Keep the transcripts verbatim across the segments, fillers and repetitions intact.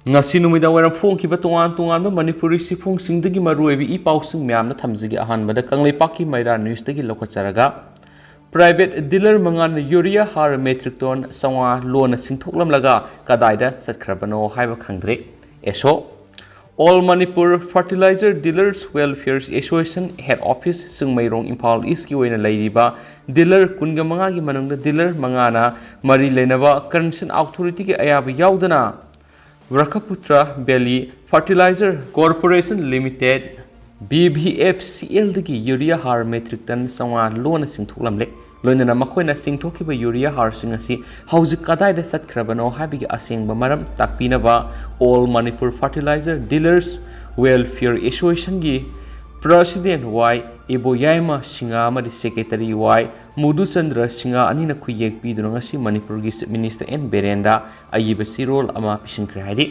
ꯉꯁꯤ ꯅꯨꯃꯤꯗꯥꯡ ꯋꯥꯏꯔꯝ ꯐꯣꯡꯈꯤꯕ ꯇꯣꯉꯥꯟ ꯇꯣꯉꯥꯟꯕ ꯃꯅꯤꯄꯨꯔꯤ ꯁꯤꯐꯣꯡꯁꯤꯡꯗꯒꯤ ꯃꯔꯨꯑꯣꯏꯕ ꯏ ꯄꯥꯎꯁꯤꯡ ꯃꯌꯥꯝꯅ ꯊꯝꯖꯒꯦ꯫ ꯑꯍꯥꯟꯕꯗ ꯀꯪꯂꯩꯄꯥꯛꯀꯤ ꯃꯩꯔꯥ ꯅ꯭ꯌꯨꯁꯇꯒꯤ ꯂꯧꯈꯠꯆꯔꯒ, ꯄ꯭ꯔꯥꯏꯚꯦꯠ ꯗꯤꯂꯔ ꯃꯉꯥꯅ ꯌꯨꯔꯤꯌꯥ ꯍꯥꯔ ꯃꯦꯇ꯭ꯔꯤꯛ ꯇꯣꯟ ꯆꯥꯝꯃꯉꯥ ꯂꯣꯟꯅ ꯁꯤꯡꯊꯣꯛꯂꯝꯂꯒ ꯀꯗꯥꯏꯗ ꯆꯠꯈ꯭ꯔꯕꯅꯣ ꯍꯥꯏꯕ ꯈꯪꯗ꯭ꯔꯦ꯫ ꯑꯦꯁꯣ꯫ All Manipur Fertilizers Dealers Welfare Association Head Office Chingmeirong Imphal ꯏꯁꯀꯤ ꯑꯣꯏꯅ ꯂꯩꯔꯤꯕ ꯗꯤꯂꯔ ꯀꯨꯟꯒ ꯃꯉꯥꯒꯤ ꯃꯅꯨꯡꯗ ꯗꯤꯂꯔ ꯃꯉꯥꯅ ꯃꯔꯤ ꯂꯩꯅꯕ ꯀꯟꯁꯔꯟ ꯑꯣꯊꯣꯔꯤꯇꯤꯒꯤ ꯑꯌꯥꯕ ꯌꯥꯎꯗꯅ Brahmaputra valley fertiliser corporation limited, B V F C ꯑꯦꯜꯗꯒꯤ ꯌꯨꯔꯤꯌꯥ ꯍꯥꯔ ꯃꯦꯇ꯭ꯔꯤꯛ ꯇꯟ ꯆꯥꯝꯃꯉꯥ ꯂꯣꯟꯅ ꯁꯤꯡꯊꯣꯛꯂꯝꯂꯦ꯫ ꯂꯣꯏꯅꯅ ꯃꯈꯣꯏꯅ ꯆꯤꯡꯊꯣꯛꯈꯤꯕ ꯌꯨꯔꯤꯌꯥ ꯍꯥꯔꯁꯤꯡ ꯑꯁꯤ ꯍꯧꯖꯤꯛ ꯀꯗꯥꯏꯗ ꯆꯠꯈ꯭ꯔꯕꯅꯣ ꯍꯥꯏꯕꯒꯤ ꯑꯁꯦꯡꯕ ꯃꯔꯝ ꯇꯥꯛꯄꯤꯅꯕ All Manipur Fertilizer Dealers Welfare Associationꯒꯤ ꯄ꯭ꯔꯁꯤꯗꯦꯟ ꯋꯥꯏ ꯏꯕꯣꯌꯥꯏꯃ ꯁꯤꯡꯍ ꯑꯃꯗꯤ ꯁꯦꯀ꯭ꯔꯦꯇꯔꯤ ꯋꯥꯏ ꯃꯨꯗꯨꯆꯟꯗ꯭ꯔ ꯁꯤꯡꯍ ꯑꯅꯤꯅ ꯈꯨꯌꯦꯛ ꯄꯤꯗꯨꯅ ꯉꯁꯤ ꯃꯅꯤꯄꯨꯔꯒꯤ ꯆꯤꯐ ꯃꯤꯅꯤꯁꯇꯔ ꯑꯦꯟ ꯕꯤꯔꯦꯟꯗ ꯑꯏꯕ ꯆꯦꯔꯣꯜ ꯑꯃ ꯄꯤꯁꯤꯟꯈ꯭ꯔꯦ ꯍꯥꯏꯔꯤ꯫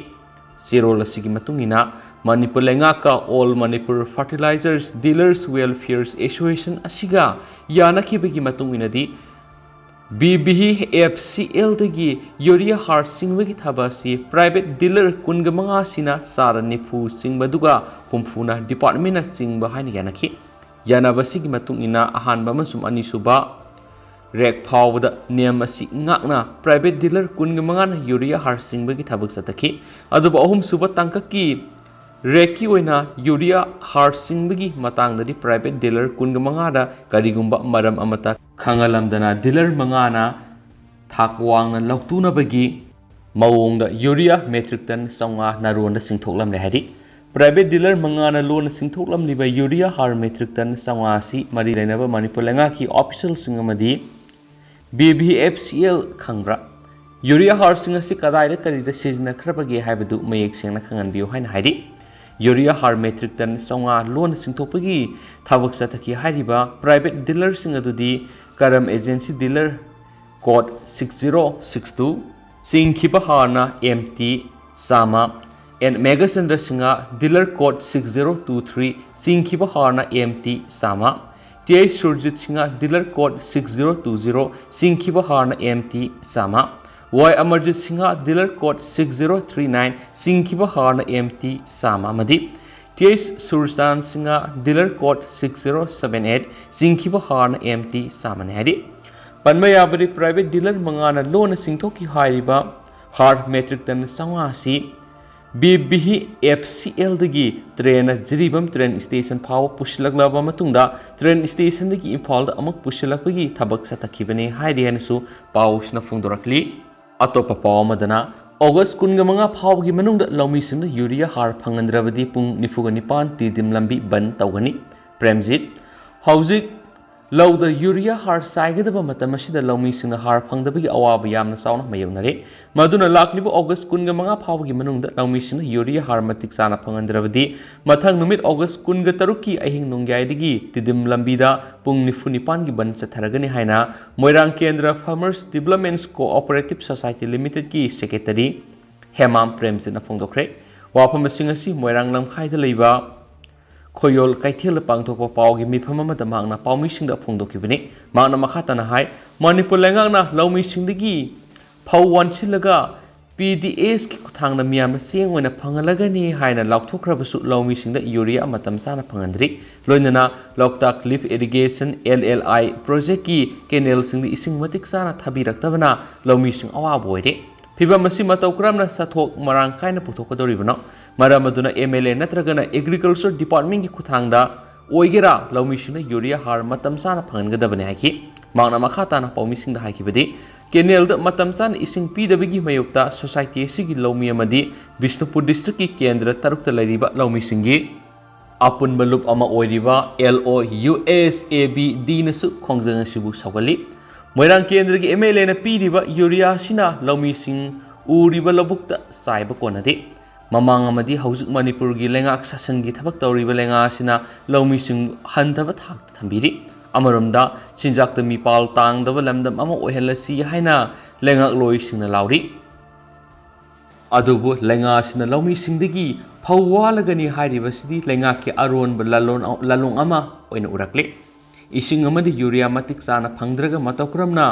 ꯆꯦꯔꯣꯜ ꯑꯁꯤꯒꯤ ꯃꯇꯨꯡ ꯏꯟꯅ, Manipur ꯂꯩꯉꯥꯛꯀ All Manipur Fertilizers Dealers Welfare Association ꯑꯁꯤꯒ ꯌꯥꯅꯈꯤꯕꯒꯤ ꯃꯇꯨꯡ ꯏꯟꯅꯗꯤ, ꯕꯤ ꯚꯤ ꯑꯦꯐ ꯁꯤ ꯑꯦꯜꯗꯒꯤ ꯌꯨꯔꯤꯌꯥ ꯍꯥꯔ ꯆꯤꯡꯕꯒꯤ ꯊꯕꯛ ꯑꯁꯤ ꯄ꯭ꯔꯥꯏꯚꯦꯠ ꯗꯤꯂꯔ ꯀꯨꯟꯒ ꯃꯉꯥꯁꯤꯅ ꯆꯥꯗ ꯅꯤꯐꯨ ꯆꯤꯡꯕ, ꯑꯗꯨꯒ ꯍꯨꯝꯐꯨꯅ ꯗꯤꯄꯥꯔꯠꯃꯦꯟꯅ ꯆꯤꯡꯕ ꯍꯥꯏꯅ ꯌꯥꯅꯈꯤ꯫ ꯌꯥꯅꯕꯁꯤꯒꯤ ꯃꯇꯨꯡ ꯏꯟꯅ, ꯑꯍꯥꯟꯕ ꯑꯃꯁꯨꯡ ꯑꯅꯤꯁꯨꯕ ꯔꯦꯛ ꯐꯥꯎꯕꯗ ꯅꯤꯌꯝ ꯑꯁꯤ ꯉꯥꯛꯅ ꯄ꯭ꯔꯥꯏꯚꯦꯠ ꯗꯤꯂꯔ ꯀꯨꯟꯒ ꯃꯉꯥꯅ ꯌꯨꯔꯤꯌꯥ ꯍꯥꯔ ꯆꯤꯡꯕꯒꯤ ꯊꯕꯛ ꯆꯠꯊꯈꯤ꯫ ꯑꯗꯨꯕꯨ ꯑꯍꯨꯝꯁꯨꯕ ꯇꯥꯡꯀꯛꯀꯤ ꯔꯦꯛꯀꯤ ꯑꯣꯏꯅ ꯌꯨꯔꯤꯌꯥ ꯍꯥꯔ ꯆꯤꯡꯕꯒꯤ ꯃꯇꯥꯡꯗꯗꯤ ꯄ꯭ꯔꯥꯏꯚꯦꯠ ꯗꯤꯂꯔ ꯀꯨꯟꯒ ꯃꯉꯥꯗ ꯀꯔꯤꯒꯨꯝꯕ ꯃꯔꯝ ꯑꯃꯠꯇ ꯈꯪꯍꯜꯂꯝꯗꯅ, ꯗꯤꯂꯔ ꯃꯉꯥꯅ ꯊꯥꯛ ꯋꯥꯡꯅ ꯂꯧꯇꯨꯅꯕꯒꯤ ꯃꯑꯣꯡꯗ ꯌꯨꯔꯤꯌꯥ ꯃꯦꯇ꯭ꯔꯤꯛ ꯇꯟ ꯆꯥꯝꯃꯉꯥ ꯅꯥꯔꯣꯟꯗ ꯆꯤꯡꯊꯣꯛꯂꯝꯂꯦ ꯍꯥꯏꯔꯤ꯫ ꯄ꯭ꯔꯥꯏꯚꯦꯠ ꯗꯤꯂꯔ ꯃꯉꯥꯅ ꯂꯣꯟꯅ ꯆꯤꯡꯊꯣꯛꯂꯝꯂꯤꯕ ꯌꯨꯔꯤꯌꯥ ꯍꯥꯔ ꯃꯦꯇ꯭ꯔꯤꯛ ꯇꯟ ꯆꯥꯝꯃꯉꯥ ꯑꯁꯤ ꯃꯔꯤ ꯂꯩꯅꯕ ꯃꯅꯤꯄꯨꯔ ꯂꯩꯉꯥꯛꯀꯤ ꯑꯣꯐꯤꯁꯤꯌꯦꯜꯁꯤꯡ ꯑꯃꯗꯤ B V F C L ꯈꯪꯕ꯭ꯔꯥ? ꯌꯨꯔꯤꯌꯥ ꯍꯥꯔꯁꯤꯡ ꯑꯁꯤ ꯀꯗꯥꯏꯗ ꯀꯔꯤꯗ ꯁꯤꯖꯤꯟꯅꯈ꯭ꯔꯕꯒꯦ ꯍꯥꯏꯕꯗꯨ ꯃꯌꯦꯛ ꯁꯦꯡꯅ ꯈꯪꯍꯟꯕꯤꯌꯨ ꯍꯥꯏꯅ ꯍꯥꯏꯔꯤ꯫ ꯌꯨꯔꯤꯌꯥ ꯍꯥꯔ ꯃꯦꯇ꯭ꯔꯤꯛ ꯇꯟ ꯆꯥꯝꯃꯉꯥ ꯂꯣꯟꯅ ꯆꯤꯡꯊꯣꯛꯄꯒꯤ ꯊꯕꯛ ꯆꯠꯊꯈꯤ ꯍꯥꯏꯔꯤꯕ ꯄ꯭ꯔꯥꯏꯚꯦꯠ ꯗꯤꯂꯔꯁꯤꯡ ꯑꯗꯨꯗꯤ ꯀꯔꯝ agency dealer code six zero six two, ꯆꯤꯡꯈꯤꯕ ꯍꯥꯔꯅ ꯑꯦꯝ ꯇꯤ ꯆꯥꯝꯃ, N Meghachandra Singh, dealer code six zero two three, ꯆꯤꯡꯈꯤꯕ ꯍꯥꯔꯅ ꯑꯦꯝ ꯇꯤ ꯆꯥꯝꯃ, T H Surjit Singh, dealer code six zero two zero, ꯆꯤꯡꯈꯤꯕ ꯍꯥꯔꯅ ꯑꯦꯝ ꯇꯤ ꯆꯥꯝꯃ, Y Amarjeet Singh, dealer code six zero three nine, ꯆꯤꯡꯈꯤꯕ ꯍꯥꯔꯅ M T ꯆꯥꯝꯃ ꯑꯃꯗꯤ T H Surchand Singh, dealer code six zero seven eight, ꯆꯤꯡꯈꯤꯕ ꯍꯥꯔꯅ M T ꯆꯥꯝꯃꯅꯤ ꯍꯥꯏꯔꯤ꯫ ꯄꯟꯕ ꯌꯥꯕꯗꯤ private dealer ꯃꯉꯥꯅ ꯂꯣꯟꯅ ꯆꯤꯡꯊꯣꯛꯈꯤ ꯍꯥꯏꯔꯤꯕ ꯍꯥꯔ metric ton ꯆꯥꯝꯃꯉꯥ ꯑꯁꯤ B B F C ꯑꯦꯜꯗꯒꯤ ꯇ꯭ꯔꯦꯟꯅ Jiribam train station ꯐꯥꯎꯕ ꯄꯨꯁꯤꯜꯂꯛꯂꯕ ꯃꯇꯨꯡꯗ train stationꯗꯒꯤ ꯏꯝꯐꯥꯜꯗ ꯑꯃꯨꯛ ꯄꯨꯁꯤꯜꯂꯛꯄꯒꯤ ꯊꯕꯛ ꯆꯠꯊꯈꯤꯕꯅꯤ ꯍꯥꯏꯔꯤ ꯍꯥꯏꯅꯁꯨ ꯄꯥꯎꯁꯤꯅ ꯐꯣꯡꯗꯣꯔꯛꯂꯤ꯫ ꯑꯇꯣꯞꯄ ꯄꯥꯎ ꯑꯃꯗꯅ, ꯑꯣꯒꯁ ꯀꯨꯟꯒ ꯃꯉꯥ ꯐꯥꯎꯕꯒꯤ ꯃꯅꯨꯡꯗ ꯂꯧꯃꯤꯁꯤꯡꯅ ꯌꯨꯔꯤꯌꯥ ꯍꯥꯔ ꯐꯪꯍꯟꯗ꯭ꯔꯕꯗꯤ ꯄꯨꯡ ꯅꯤꯐꯨꯒ ꯅꯤꯄꯥꯟ ꯇꯤꯗꯤꯝ ꯂꯝꯕꯤ ꯕꯟ ꯇꯧꯒꯅꯤ꯫ ꯄ꯭ꯔꯦꯝꯖꯤꯠ, ꯍꯧꯖꯤꯛ ꯂꯧꯗ ꯌꯨꯔꯤꯌꯥ ꯍꯥꯔ ꯆꯥꯏꯒꯗꯕ ꯃꯇꯝ ꯑꯁꯤꯗ ꯂꯧꯃꯤꯁꯤꯡꯅ ꯍꯥꯔ ꯐꯪꯗꯕꯒꯤ ꯑꯋꯥꯕ ꯌꯥꯝꯅ ꯆꯥꯎꯅ ꯃꯥꯌꯣꯛꯅꯔꯦ꯫ ꯃꯗꯨꯅ ꯂꯥꯛꯂꯤꯕ ꯑꯣꯒꯁ ꯀꯨꯟꯒ ꯃꯉꯥ ꯐꯥꯎꯕꯒꯤ ꯃꯅꯨꯡꯗ ꯂꯧꯃꯤꯁꯤꯡꯅ ꯌꯨꯔꯤꯌꯥ ꯍꯥꯔ ꯃꯇꯤꯛ ꯆꯥꯅ ꯐꯪꯍꯟꯗ꯭ꯔꯕꯗꯤ ꯃꯊꯪ ꯅꯨꯃꯤꯠ ꯑꯣꯒꯁ ꯀꯨꯟꯒ ꯇꯔꯨꯛꯀꯤ ꯑꯍꯤꯡ ꯅꯣꯡꯌꯥꯏꯗꯒꯤ ꯇꯤꯗꯤꯝ ꯂꯝꯕꯤꯗ ꯄꯨꯡ ꯅꯤꯐꯨ ꯅꯤꯄꯥꯟꯒꯤ ꯕꯟ ꯆꯠꯊꯔꯒꯅꯤ ꯍꯥꯏꯅ ꯃꯣꯏꯔꯥꯡ ꯀꯦꯟꯗ꯭ꯔ Farmers Development Cooperative Society Limitedꯀꯤ secretary Hemam ꯄ꯭ꯔꯦꯝꯖꯤꯠꯅ ꯐꯣꯡꯗꯣꯛꯈ꯭ꯔꯦ꯫ ꯋꯥꯐꯝꯁꯤꯡ ꯑꯁꯤ ꯃꯣꯏꯔꯥꯡ ꯂꯝꯈꯥꯏꯗ ꯂꯩꯕ ꯈꯣꯌꯣꯜ ꯀꯩꯊꯦꯜꯗ ꯄꯥꯡꯊꯣꯛꯄ ꯄꯥꯎꯒꯤ ꯃꯤꯐꯝ ꯑꯃꯗ ꯃꯍꯥꯛꯅ ꯄꯥꯎꯃꯤꯁꯤꯡꯗ ꯐꯣꯡꯗꯣꯛꯈꯤꯕꯅꯤ꯫ ꯃꯍꯥꯛꯅ ꯃꯈꯥ ꯇꯥꯅ ꯍꯥꯏ, ꯃꯅꯤꯄꯨꯔ ꯂꯩꯉꯥꯛꯅ ꯂꯧꯃꯤꯁꯤꯡꯗꯒꯤ ꯐꯧ ꯋꯥꯟꯁꯤꯜꯂꯒ P D Sꯀꯤ ꯈꯨꯠꯊꯥꯡꯗ ꯃꯤꯌꯥꯝꯗ ꯆꯦꯡ ꯑꯣꯏꯅ ꯐꯪꯍꯜꯂꯒꯅꯤ ꯍꯥꯏꯅ ꯂꯥꯎꯊꯣꯛꯈ꯭ꯔꯕꯁꯨ ꯂꯧꯃꯤꯁꯤꯡꯗ ꯌꯨꯔꯤꯌꯥ ꯃꯇꯝ ꯆꯥꯅ ꯐꯪꯍꯟꯗ꯭ꯔꯤ꯫ ꯂꯣꯏꯅꯅ ꯂꯣꯛꯇꯥꯛ Lift Irrigation, L L I, projectꯀꯤ canalꯁꯤꯡꯗ ꯏꯁꯤꯡ ꯃꯇꯤꯛ ꯆꯥꯅ ꯊꯥꯕꯤꯔꯛꯇꯕꯅ ꯂꯧꯃꯤꯁꯤꯡ ꯑꯋꯥꯕ ꯑꯣꯏꯔꯦ꯫ ꯐꯤꯚꯝ ꯑꯁꯤ ꯃꯇꯧ ꯀꯔꯝꯅ ꯆꯥꯊꯣꯛ ꯃꯔꯥꯡ ꯀꯥꯏꯅ ꯄꯨꯊꯣꯛꯀꯗꯧꯔꯤꯕꯅꯣ? ꯃꯔꯝ ꯑꯗꯨꯅ M L A ꯅꯠꯇ꯭ꯔꯒꯅ Agriculture Departmentꯀꯤ ꯈꯨꯠꯊꯥꯡꯗ ꯑꯣꯏꯒꯦꯔꯥ, ꯂꯧꯃꯤꯁꯤꯡꯅ ꯌꯨꯔꯤꯌꯥ ꯍꯥꯔ ꯃꯇꯝ ꯆꯥꯅ ꯐꯪꯍꯟꯒꯗꯕꯅꯤ ꯍꯥꯏꯈꯤ꯫ ꯃꯍꯥꯛꯅ ꯃꯈꯥ ꯇꯥꯅ ꯄꯥꯎꯃꯤꯁꯤꯡꯗ ꯍꯥꯏꯈꯤꯕꯗꯤ, canalꯗ ꯃꯇꯝ ꯆꯥꯅ ꯏꯁꯤꯡ ꯄꯤꯗꯕꯒꯤ ꯃꯥꯌꯣꯛꯇ society ꯑꯁꯤꯒꯤ ꯂꯧꯃꯤ ꯑꯃꯗꯤ ꯕꯤꯁꯅꯨꯄꯨꯔ districtꯀꯤ ꯀꯦꯟꯗ꯭ꯔ ꯇꯔꯨꯛꯇ ꯂꯩꯔꯤꯕ ꯂꯧꯃꯤꯁꯤꯡꯒꯤ ꯑꯄꯨꯟꯕ ꯂꯨꯞ ꯑꯃ ꯑꯣꯏꯔꯤꯕ L O U S A B Dꯅꯁꯨ ꯈꯣꯡꯖꯪ ꯑꯁꯤꯕꯨ ꯁꯧꯒꯠꯂꯤ꯫ ꯃꯣꯏꯔꯥꯡ ꯀꯦꯟꯗ꯭ꯔꯒꯤ M L Aꯅ ꯄꯤꯔꯤꯕ ꯌꯨꯔꯤꯌꯥ ꯑꯁꯤꯅ ꯂꯧꯃꯤꯁꯤꯡ ꯎꯔꯤꯕ ꯂꯧꯕꯨꯛꯇ ꯆꯥꯏꯕ ꯀꯣꯟꯅꯗꯦ꯫ ꯃꯃꯥꯡ ꯑꯃꯗꯤ ꯍꯧꯖꯤꯛ ꯃꯅꯤꯄꯨꯔꯒꯤ ꯂꯩꯉꯥꯛ ꯁꯥꯁꯟꯒꯤ ꯊꯕꯛ ꯇꯧꯔꯤꯕ ꯂꯩꯉꯥꯛ ꯑꯁꯤꯅ ꯂꯧꯃꯤꯁꯤꯡ ꯍꯟꯊꯕ ꯊꯥꯛꯇ ꯊꯝꯕꯤꯔꯤ꯫ ꯑꯃꯔꯣꯝꯗ ꯆꯤꯟꯖꯥꯛꯇ ꯃꯤꯄꯥꯜ ꯇꯥꯡꯗꯕ ꯂꯝꯗꯝ ꯑꯃ ꯑꯣꯏꯍꯜꯂꯁꯤ ꯍꯥꯏꯅ ꯂꯩꯉꯥꯛꯂꯣꯏꯁꯤꯡꯅ ꯂꯥꯎꯔꯤ꯫ ꯑꯗꯨꯕꯨ ꯂꯩꯉꯥꯛ ꯑꯁꯤꯅ ꯂꯧꯃꯤꯁꯤꯡꯗꯒꯤ ꯐꯧ ꯋꯥꯜꯂꯒꯅꯤ ꯍꯥꯏꯔꯤꯕꯁꯤꯗꯤ ꯂꯩꯉꯥꯛꯀꯤ ꯑꯔꯣꯟꯕ ꯂꯂꯣꯟ-, ꯂꯥꯂꯣꯡ ꯑꯃ ꯑꯣꯏꯅ ꯎꯔꯛꯂꯦ꯫ ꯏꯁꯤꯡ ꯑꯃꯗꯤ ꯌꯨꯔꯤꯌꯥ ꯃꯇꯤꯛ ꯆꯥꯅ ꯐꯪꯗ꯭ꯔꯒ ꯃꯇꯧ ꯀꯔꯝꯅ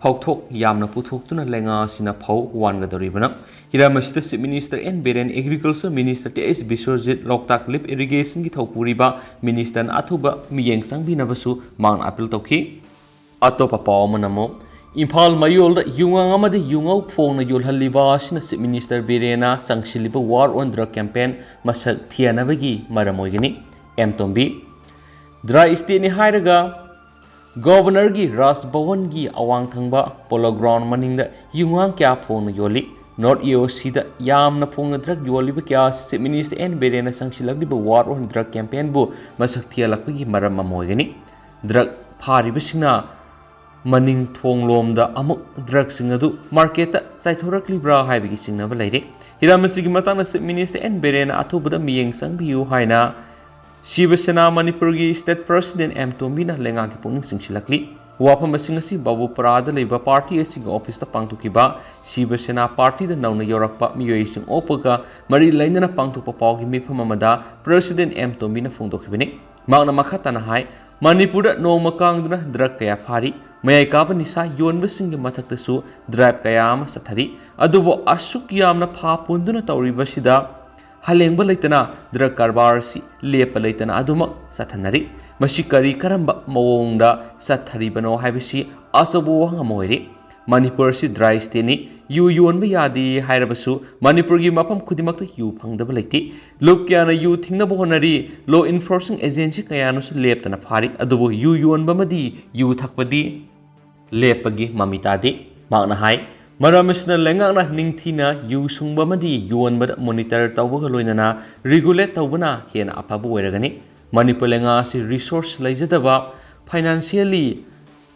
ꯐꯧꯊꯣꯛ ꯌꯥꯝꯅ ꯄꯨꯊꯣꯛꯇꯨꯅ ꯂꯩꯉꯥꯛ ꯑꯁꯤꯅ ꯐꯧ ꯋꯥꯟꯒꯗꯧꯔꯤꯕꯅ꯫ ꯍꯤꯔꯝ ꯑꯁꯤꯗ Chief Minister N Biren, Agriculture Minister T H Biswarjit, Loktak lift ꯏꯔꯤꯒꯦꯁꯟꯒꯤ ꯊꯧꯄꯨꯔꯤꯕ ꯃꯤꯅꯤꯁꯇꯔꯅ ꯑꯊꯨꯕ ꯃꯤꯠꯌꯦꯡ ꯆꯪꯕꯤꯅꯕꯁꯨ ꯃꯍꯥꯛꯅ ꯑꯥꯄꯤꯜ ꯇꯧꯈꯤ꯫ ꯑꯇꯣꯞꯄ ꯄꯥꯎ ꯑꯃꯅ ꯑꯃꯨꯛ ꯏꯝꯐꯥꯜ ꯃꯌꯣꯜꯗ ꯌꯨꯉꯥꯡ ꯑꯃꯗꯤ ꯌꯨꯉꯧ ꯐꯣꯡꯅ ꯌꯣꯜꯍꯜꯂꯤꯕ ꯑꯁꯤꯅ Chief Minister ꯕꯤꯔꯦꯟꯅ ꯆꯪꯁꯤꯜꯂꯤꯕ War on Drug campaign ꯃꯁꯛ ꯊꯤꯍꯟꯅꯕꯒꯤ ꯃꯔꯝ ꯑꯣꯏꯒꯅꯤ꯫ ꯑꯦꯝ ꯇꯣꯝꯕꯤ꯫ Dry stateꯅꯤ ꯍꯥꯏꯔꯒ ꯒꯣꯚꯔꯅꯔꯒꯤ ꯔꯥꯖ ꯚꯋꯟꯒꯤ ꯑꯋꯥꯡ ꯊꯪꯕ ꯄꯣꯂꯣ ꯒ꯭ꯔꯥꯎꯟ ꯃꯅꯤꯡꯗ ꯌꯨꯉꯥꯡ ꯀꯌꯥ ꯐꯣꯡꯅ ꯌꯣꯜꯂꯤ꯫ ꯅꯣꯔꯠ ꯏ ꯑꯣ ꯁꯤꯗ ꯌꯥꯝꯅ ꯐꯣꯡꯅ ꯗ꯭ꯔꯒ ꯌꯣꯜꯂꯤꯕ ꯀꯌꯥ ꯑꯁꯤ Chief Minister ꯑꯦꯟ ꯕꯤꯔꯦꯟꯅ ꯆꯪꯁꯤꯜꯂꯛꯂꯤꯕ War on Drug campaignꯕꯨ ꯃꯁꯛ ꯊꯤꯍꯜꯂꯛꯄꯒꯤ ꯃꯔꯝ ꯑꯃ ꯑꯣꯏꯒꯅꯤ꯫ ꯗ꯭ꯔꯒ ꯐꯥꯔꯤꯕꯁꯤꯡꯅ ꯃꯅꯤꯡ ꯊꯣꯡꯂꯣꯝꯗ ꯑꯃꯨꯛ ꯗ꯭ꯔꯒꯁꯤꯡ ꯑꯗꯨ ꯃꯥꯔꯀꯦꯠꯇ ꯆꯥꯏꯊꯣꯔꯛꯂꯤꯕ꯭ꯔꯥ ꯍꯥꯏꯕꯒꯤ ꯆꯤꯡꯅꯕ ꯂꯩꯔꯤ꯫ ꯍꯤꯔꯝ ꯑꯁꯤꯒꯤ ꯃꯇꯥꯡꯗ Chief Minister ꯑꯦꯟ ꯕꯤꯔꯦꯟꯅ ꯑꯊꯨꯕꯗ ꯃꯤꯠꯌꯦꯡ ꯆꯪꯕꯤꯌꯨ ꯍꯥꯏꯅ ꯁꯤꯕ ꯁꯦꯅꯥ ꯃꯅꯤꯄꯨꯔꯒꯤ state president ꯑꯦꯝ ꯇꯣꯝꯕꯤꯅ ꯂꯩꯉꯥꯛꯀꯤ ꯄꯨꯛꯅꯤꯡ ꯆꯤꯡꯁꯤꯜꯂꯛꯂꯤ꯫ ꯋꯥꯐꯝ ꯑꯁꯤꯡ ꯑꯁꯤ ꯕꯥꯕꯨꯄꯔꯥꯗ ꯂꯩꯕ ꯄꯥꯔꯇꯤ ꯑꯁꯤꯒꯤ ꯑꯣꯐꯤꯁꯇ ꯄꯥꯡꯊꯣꯛꯈꯤꯕ ꯁꯤꯕ ꯁꯦꯅꯥ ꯄꯥꯔꯇꯤꯗ ꯅꯧꯅ ꯌꯧꯔꯛꯄ ꯃꯤꯑꯣꯏꯁꯤꯡ ꯑꯣꯛꯄꯒ ꯃꯔꯤ ꯂꯩꯅꯅ ꯄꯥꯡꯊꯣꯛꯄ ꯄꯥꯎꯒꯤ ꯃꯤꯐꯝ ꯑꯃꯗ president ꯑꯦꯝ ꯇꯣꯝꯕꯤꯅ ꯐꯣꯡꯗꯣꯛꯈꯤꯕꯅꯤ꯫ ꯃꯍꯥꯛꯅ ꯃꯈꯥ ꯇꯥꯅ ꯍꯥꯏ, ꯃꯅꯤꯄꯨꯔꯗ ꯅꯣꯡꯃ ꯀꯥꯡꯗꯨꯅ ꯗ꯭ꯔꯒ ꯀꯌꯥ ꯐꯥꯔꯤ, ꯃꯌꯥꯏ ꯀꯥꯕ ꯅꯤꯁꯥ ꯌꯣꯟꯕꯁꯤꯡꯒꯤ ꯃꯊꯛꯇꯁꯨ ꯗ꯭ꯔꯥꯏꯕ ꯀꯌꯥ ꯑꯃ ꯆꯠꯊꯔꯤ꯫ ꯑꯗꯨꯕꯨ ꯑꯁꯨꯛ ꯌꯥꯝꯅ ꯐꯥ ꯄꯨꯟꯗꯨꯅ ꯇꯧꯔꯤꯕꯁꯤꯗ ꯍꯂꯦꯡꯕ ꯂꯩꯇꯅ ꯗ꯭ꯔꯒ ꯀꯔꯕꯥꯔ ꯑꯁꯤ ꯂꯦꯞꯄ ꯂꯩꯇꯅ ꯑꯗꯨꯃꯛ ꯆꯠꯊꯅꯔꯤ꯫ ꯃꯁꯤ ꯀꯔꯤ ꯀꯔꯝꯕ ꯃꯑꯣꯡꯗ ꯆꯠꯊꯔꯤꯕꯅꯣ ꯍꯥꯏꯕꯁꯤ ꯑꯆꯧꯕ ꯋꯥꯍꯪ ꯑꯃ ꯑꯣꯏꯔꯤ꯫ ꯃꯅꯤꯄꯨꯔ ꯑꯁꯤ dry stateꯅꯤ꯫ ꯌꯨ ꯌꯣꯟꯕ ꯌꯥꯗꯦ ꯍꯥꯏꯔꯕꯁꯨ ꯃꯅꯤꯄꯨꯔꯒꯤ ꯃꯐꯝ ꯈꯨꯗꯤꯡꯃꯛꯇ ꯌꯨ ꯐꯪꯗꯕ ꯂꯩꯇꯦ꯫ ꯂꯨꯞ ꯀꯌꯥꯅ ꯌꯨ ꯊꯤꯡꯅꯕ ꯍꯣꯠꯅꯔꯤ꯫ Law enforcing agency ꯀꯌꯥꯅꯁꯨ ꯂꯦꯞꯇꯅ ꯐꯥꯔꯤ꯫ ꯑꯗꯨꯕꯨ ꯌꯨ ꯌꯣꯟꯕ ꯑꯃꯗꯤ ꯌꯨ ꯊꯛꯄꯗꯤ ꯂꯦꯞꯄꯒꯤ ꯃꯃꯤ ꯇꯥꯗꯦ꯫ ꯃꯍꯥꯛꯅ ꯍꯥꯏ, ꯃꯔꯝ ꯑꯁꯤꯅ ꯂꯩꯉꯥꯛꯅ ꯅꯤꯡꯊꯤꯅ ꯌꯨ ꯁꯨꯡꯕ ꯑꯃꯗꯤ ꯌꯣꯟꯕꯗ monitor ꯇꯧꯕꯒ ꯂꯣꯏꯅꯅ regulate ꯇꯧꯕꯅ ꯍꯦꯟꯅ ꯑꯐꯕ ꯑꯣꯏꯔꯒꯅꯤ꯫ ꯃꯅꯤꯄꯨꯔ ꯂꯩꯉꯥꯛ ꯑꯁꯤ resource ꯂꯩꯖꯗꯕ, financially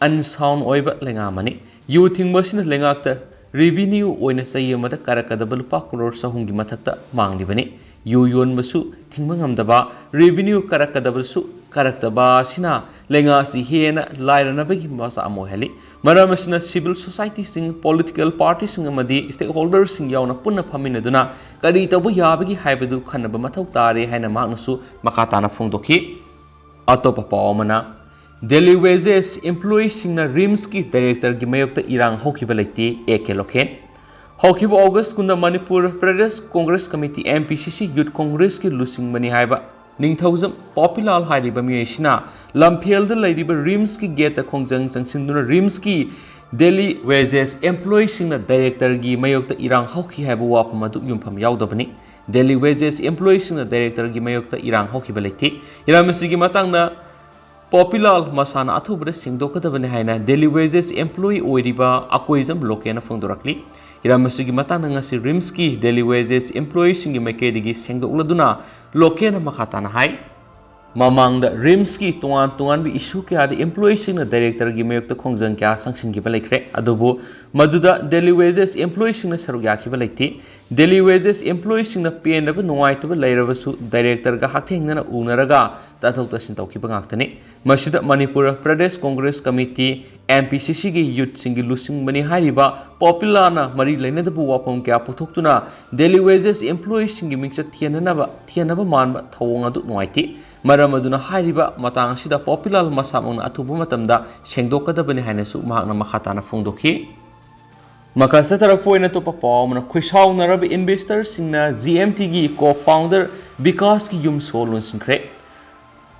unsound ꯑꯣꯏꯕ ꯂꯩꯉꯥꯛ ꯑꯃꯅꯤ꯫ ꯌꯨ ꯊꯤꯡꯕ ꯑꯁꯤꯅ ꯂꯩꯉꯥꯛꯇ revenue ꯑꯣꯏꯅ ꯆꯍꯤ ꯑꯃꯗ ꯀꯥꯔꯛꯀꯗꯕ ꯂꯨꯄꯥ ꯀ꯭ꯔꯣꯔ ꯆꯍꯨꯝꯒꯤ ꯃꯊꯛꯇ ꯃꯥꯡꯂꯤꯕꯅꯤ꯫ ꯌꯨ ꯌꯣꯟꯕꯁꯨ ꯊꯤꯡꯕ ꯉꯝꯗꯕ, revenue ꯀꯥꯔꯛꯀꯗꯕꯁꯨ ꯀꯥꯔꯛꯇꯕ ꯑꯁꯤꯅ ꯂꯩꯉꯥꯛ ꯑꯁꯤ ꯍꯦꯟꯅ ꯂꯥꯏꯔꯅꯕꯒꯤ ꯃꯆꯥꯛ ꯑꯃ ꯑꯣꯏꯍꯜꯂꯤ꯫ ꯃꯔꯝ ꯑꯁꯤꯅ civil societyꯁꯤꯡ, political partyꯁꯤꯡ ꯑꯃꯗꯤ stakeholderꯁꯤꯡ ꯌꯥꯎꯅ ꯄꯨꯟꯅ ꯐꯝꯃꯤꯟꯅꯗꯨꯅ ꯀꯔꯤ ꯇꯧꯕ ꯌꯥꯕꯒꯦ ꯍꯥꯏꯕꯗꯨ ꯈꯟꯅꯕ ꯃꯊꯧ ꯇꯥꯔꯦ ꯍꯥꯏꯅ ꯃꯍꯥꯛꯅꯁꯨ ꯃꯈꯥ ꯇꯥꯅ ꯐꯣꯡꯗꯣꯛꯈꯤ꯫ ꯑꯇꯣꯞꯄ ꯄꯥꯎ ꯑꯃꯅ, Daily Wages employeeꯁꯤꯡꯅ RIMSꯀꯤ directorꯒꯤ ꯃꯥꯌꯣꯛꯇ ꯏꯔꯥꯡ ꯍꯧꯈꯤꯕ ꯂꯩꯇꯦ, ꯑꯦ ꯀꯦ ꯂꯣꯀꯦꯟ꯫ ꯍꯧꯈꯤꯕ August ꯀꯨꯟꯗ Manipur Pradesh Congress committee, M P C C, Youth Congressꯀꯤ ꯂꯨꯆꯤꯡꯕꯅꯤ ꯍꯥꯏꯕ ꯅꯤꯡꯊꯧꯖꯝ ꯄꯣꯄꯤꯂꯥꯜ ꯍꯥꯏꯔꯤꯕ ꯃꯤꯑꯣꯏꯁꯤꯅ ꯂꯝꯐꯦꯜꯗ ꯂꯩꯔꯤꯕ RIMSꯀꯤ gateꯇ ꯈꯣꯡꯖꯪ ꯆꯪꯁꯤꯟꯗꯨꯅ RIMSꯀꯤ Daily Wages employeeꯁꯤꯡꯅ directorꯒꯤ ꯃꯥꯌꯣꯛꯇ ꯏꯔꯥꯡ ꯍꯧꯈꯤ ꯍꯥꯏꯕ ꯋꯥꯐꯝ ꯑꯗꯨ ꯌꯨꯝꯐꯝ ꯌꯥꯎꯗꯕꯅꯤ꯫ Daily Wages employeeꯁꯤꯡꯅ directorꯒꯤ ꯃꯥꯌꯣꯛꯇ ꯏꯔꯥꯡ ꯍꯧꯈꯤꯕ ꯂꯩꯇꯦ꯫ ꯏꯔꯥꯡ ꯑꯁꯤꯒꯤ ꯃꯇꯥꯡꯗ ꯄꯣꯄꯤꯂꯥꯜ ꯃꯁꯥꯅ ꯑꯊꯨꯕꯗ ꯁꯦꯡꯗꯣꯛꯀꯗꯕꯅꯤ ꯍꯥꯏꯅ Daily Wages employee ꯑꯣꯏꯔꯤꯕ ꯑꯀꯣꯏꯖꯝ ꯂꯣꯀꯦꯟꯅ ꯐꯣꯡꯗꯣꯔꯛꯂꯤ꯫ ꯍꯤꯔꯝ ꯑꯁꯤꯒꯤ ꯃꯇꯥꯡꯗ ꯉꯁꯤ RIMSꯀꯤ Daily Wages employeeꯁꯤꯡꯒꯤ ꯃꯥꯏꯀꯩꯗꯒꯤ ꯁꯦꯡꯗꯣꯛꯂꯗꯨꯅ ꯂꯣꯀꯦꯟꯅ ꯃꯈꯥ ꯇꯥꯅ ꯍꯥꯏ, ꯃꯃꯥꯡꯗ RIMSꯀꯤ ꯇꯣꯉꯥꯟ ꯇꯣꯉꯥꯟꯕ issue ꯀꯌꯥꯗ employeeꯁꯤꯡꯅ directorꯒꯤ ꯃꯥꯌꯣꯛꯇ ꯈꯣꯡꯖꯪ ꯀꯌꯥ ꯆꯪꯁꯤꯟꯈꯤꯕ ꯂꯩꯈ꯭ꯔꯦ꯫ ꯑꯗꯨꯕꯨ ꯃꯗꯨꯗ Daily Wages employeeꯁꯤꯡꯅ ꯁꯔꯨꯛ ꯌꯥꯈꯤꯕ ꯂꯩꯇꯦ꯫ Daily Wages employeeꯁꯤꯡꯅ ꯄꯦꯟꯗꯕ, ꯅꯨꯡꯉꯥꯏꯇꯕ ꯂꯩꯔꯕꯁꯨ directorꯒ ꯍꯛꯊꯦꯡꯅꯅ ꯎꯅꯔꯒ ꯇꯥꯊꯣꯛ ꯇꯥꯁꯤꯟ ꯇꯧꯈꯤꯕ ꯉꯥꯛꯇꯅꯤ꯫ ꯃꯁꯤꯗ Manipur Pradesh Congress committee, M P C Cꯒꯤ youthꯁꯤꯡꯒꯤ ꯂꯨꯆꯤꯡꯕꯅꯤ ꯍꯥꯏꯔꯤꯕ ꯄꯣꯄꯤꯂꯥꯜꯅ ꯃꯔꯤ ꯂꯩꯅꯗꯕ ꯋꯥꯐꯝ ꯀꯌꯥ ꯄꯨꯊꯣꯛꯇꯨꯅ Daily Wages employeeꯁꯤꯡꯒꯤ ꯃꯤꯡꯆꯠ ꯊꯤꯍꯟꯅꯕ, ꯊꯤꯍꯟꯅꯕ ꯃꯥꯟꯕ ꯊꯧꯑꯣꯡ ꯑꯗꯨ ꯅꯨꯡꯉꯥꯏꯇꯦ꯫ ꯃꯔꯝ ꯑꯗꯨꯅ ꯍꯥꯏꯔꯤꯕ ꯃꯇꯥꯡ ꯑꯁꯤꯗ ꯄꯣꯄꯤꯂꯥꯜ ꯃꯁꯥꯃꯛꯅ ꯑꯊꯨꯕ ꯃꯇꯝꯗ ꯁꯦꯡꯗꯣꯛꯀꯗꯕꯅꯤ ꯍꯥꯏꯅꯁꯨ ꯃꯍꯥꯛꯅ ꯃꯈꯥ ꯇꯥꯅ ꯐꯣꯡꯗꯣꯛꯈꯤ꯫ ꯃꯈꯥ ꯆꯠꯊꯔꯛꯄ ꯑꯣꯏꯅ ꯑꯇꯣꯞꯄ ꯄꯥꯎ ꯑꯃꯅ, ꯈꯣꯏꯁꯥꯎꯅꯔꯕ investorꯁꯤꯡꯅ G M Tꯒꯤ co-founder ꯕꯤꯀꯥꯁꯀꯤ ꯌꯨꯝ ꯁꯣ ꯂꯣꯟꯁꯤꯟꯈ꯭ꯔꯦ꯫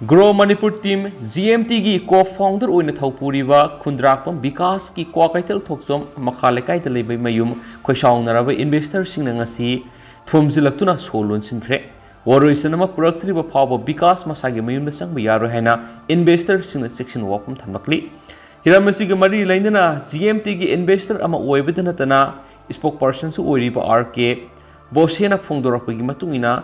Grow Manipur Team, G M Tꯒꯤ co-founder ꯑꯣꯏꯅ ꯊꯧꯄꯨꯔꯤꯕ ꯈꯨꯟꯗ꯭ꯔꯥꯛꯄꯝ ꯕꯤꯀꯥꯁꯀꯤ ꯀ꯭ꯋꯥꯀꯩꯊꯦꯜ ꯊꯣꯛꯆꯣꯝ ꯃꯈꯥ ꯂꯩꯀꯥꯏꯗ ꯂꯩꯕ ꯃꯌꯨꯝ ꯈꯣꯏꯁꯥꯎꯅꯔꯕ investorꯁꯤꯡꯅ ꯉꯁꯤ ꯊꯣꯝꯖꯤꯜꯂꯛꯇꯨꯅ ꯁꯣ ꯂꯣꯟꯁꯤꯟꯈ꯭ꯔꯦ꯫ ꯋꯥꯔꯣꯏꯁꯤꯟ ꯑꯃ ꯄꯨꯔꯛꯇ꯭ꯔꯤꯕ ꯐꯥꯎꯕ ꯕꯤꯀꯥꯁ ꯃꯁꯥꯒꯤ ꯃꯌꯨꯝꯗ ꯆꯪꯕ ꯌꯥꯔꯣꯏ ꯍꯥꯏꯅ investorꯁꯤꯡꯅ ꯆꯦꯛꯁꯤꯟ ꯋꯥꯐꯝ ꯊꯝꯂꯛꯂꯤ꯫ ꯍꯤꯔꯝ ꯑꯁꯤꯒ ꯃꯔꯤ ꯂꯩꯅꯅ G M Tꯒꯤ investor ꯑꯃ ꯑꯣꯏꯕꯗ ꯅꯠꯇꯅ spokespersonꯁꯨ ꯑꯣꯏꯔꯤꯕ R K ꯕꯣꯁꯦꯅ ꯐꯣꯡꯗꯣꯔꯛꯄꯒꯤ ꯃꯇꯨꯡ ꯏꯟꯅ,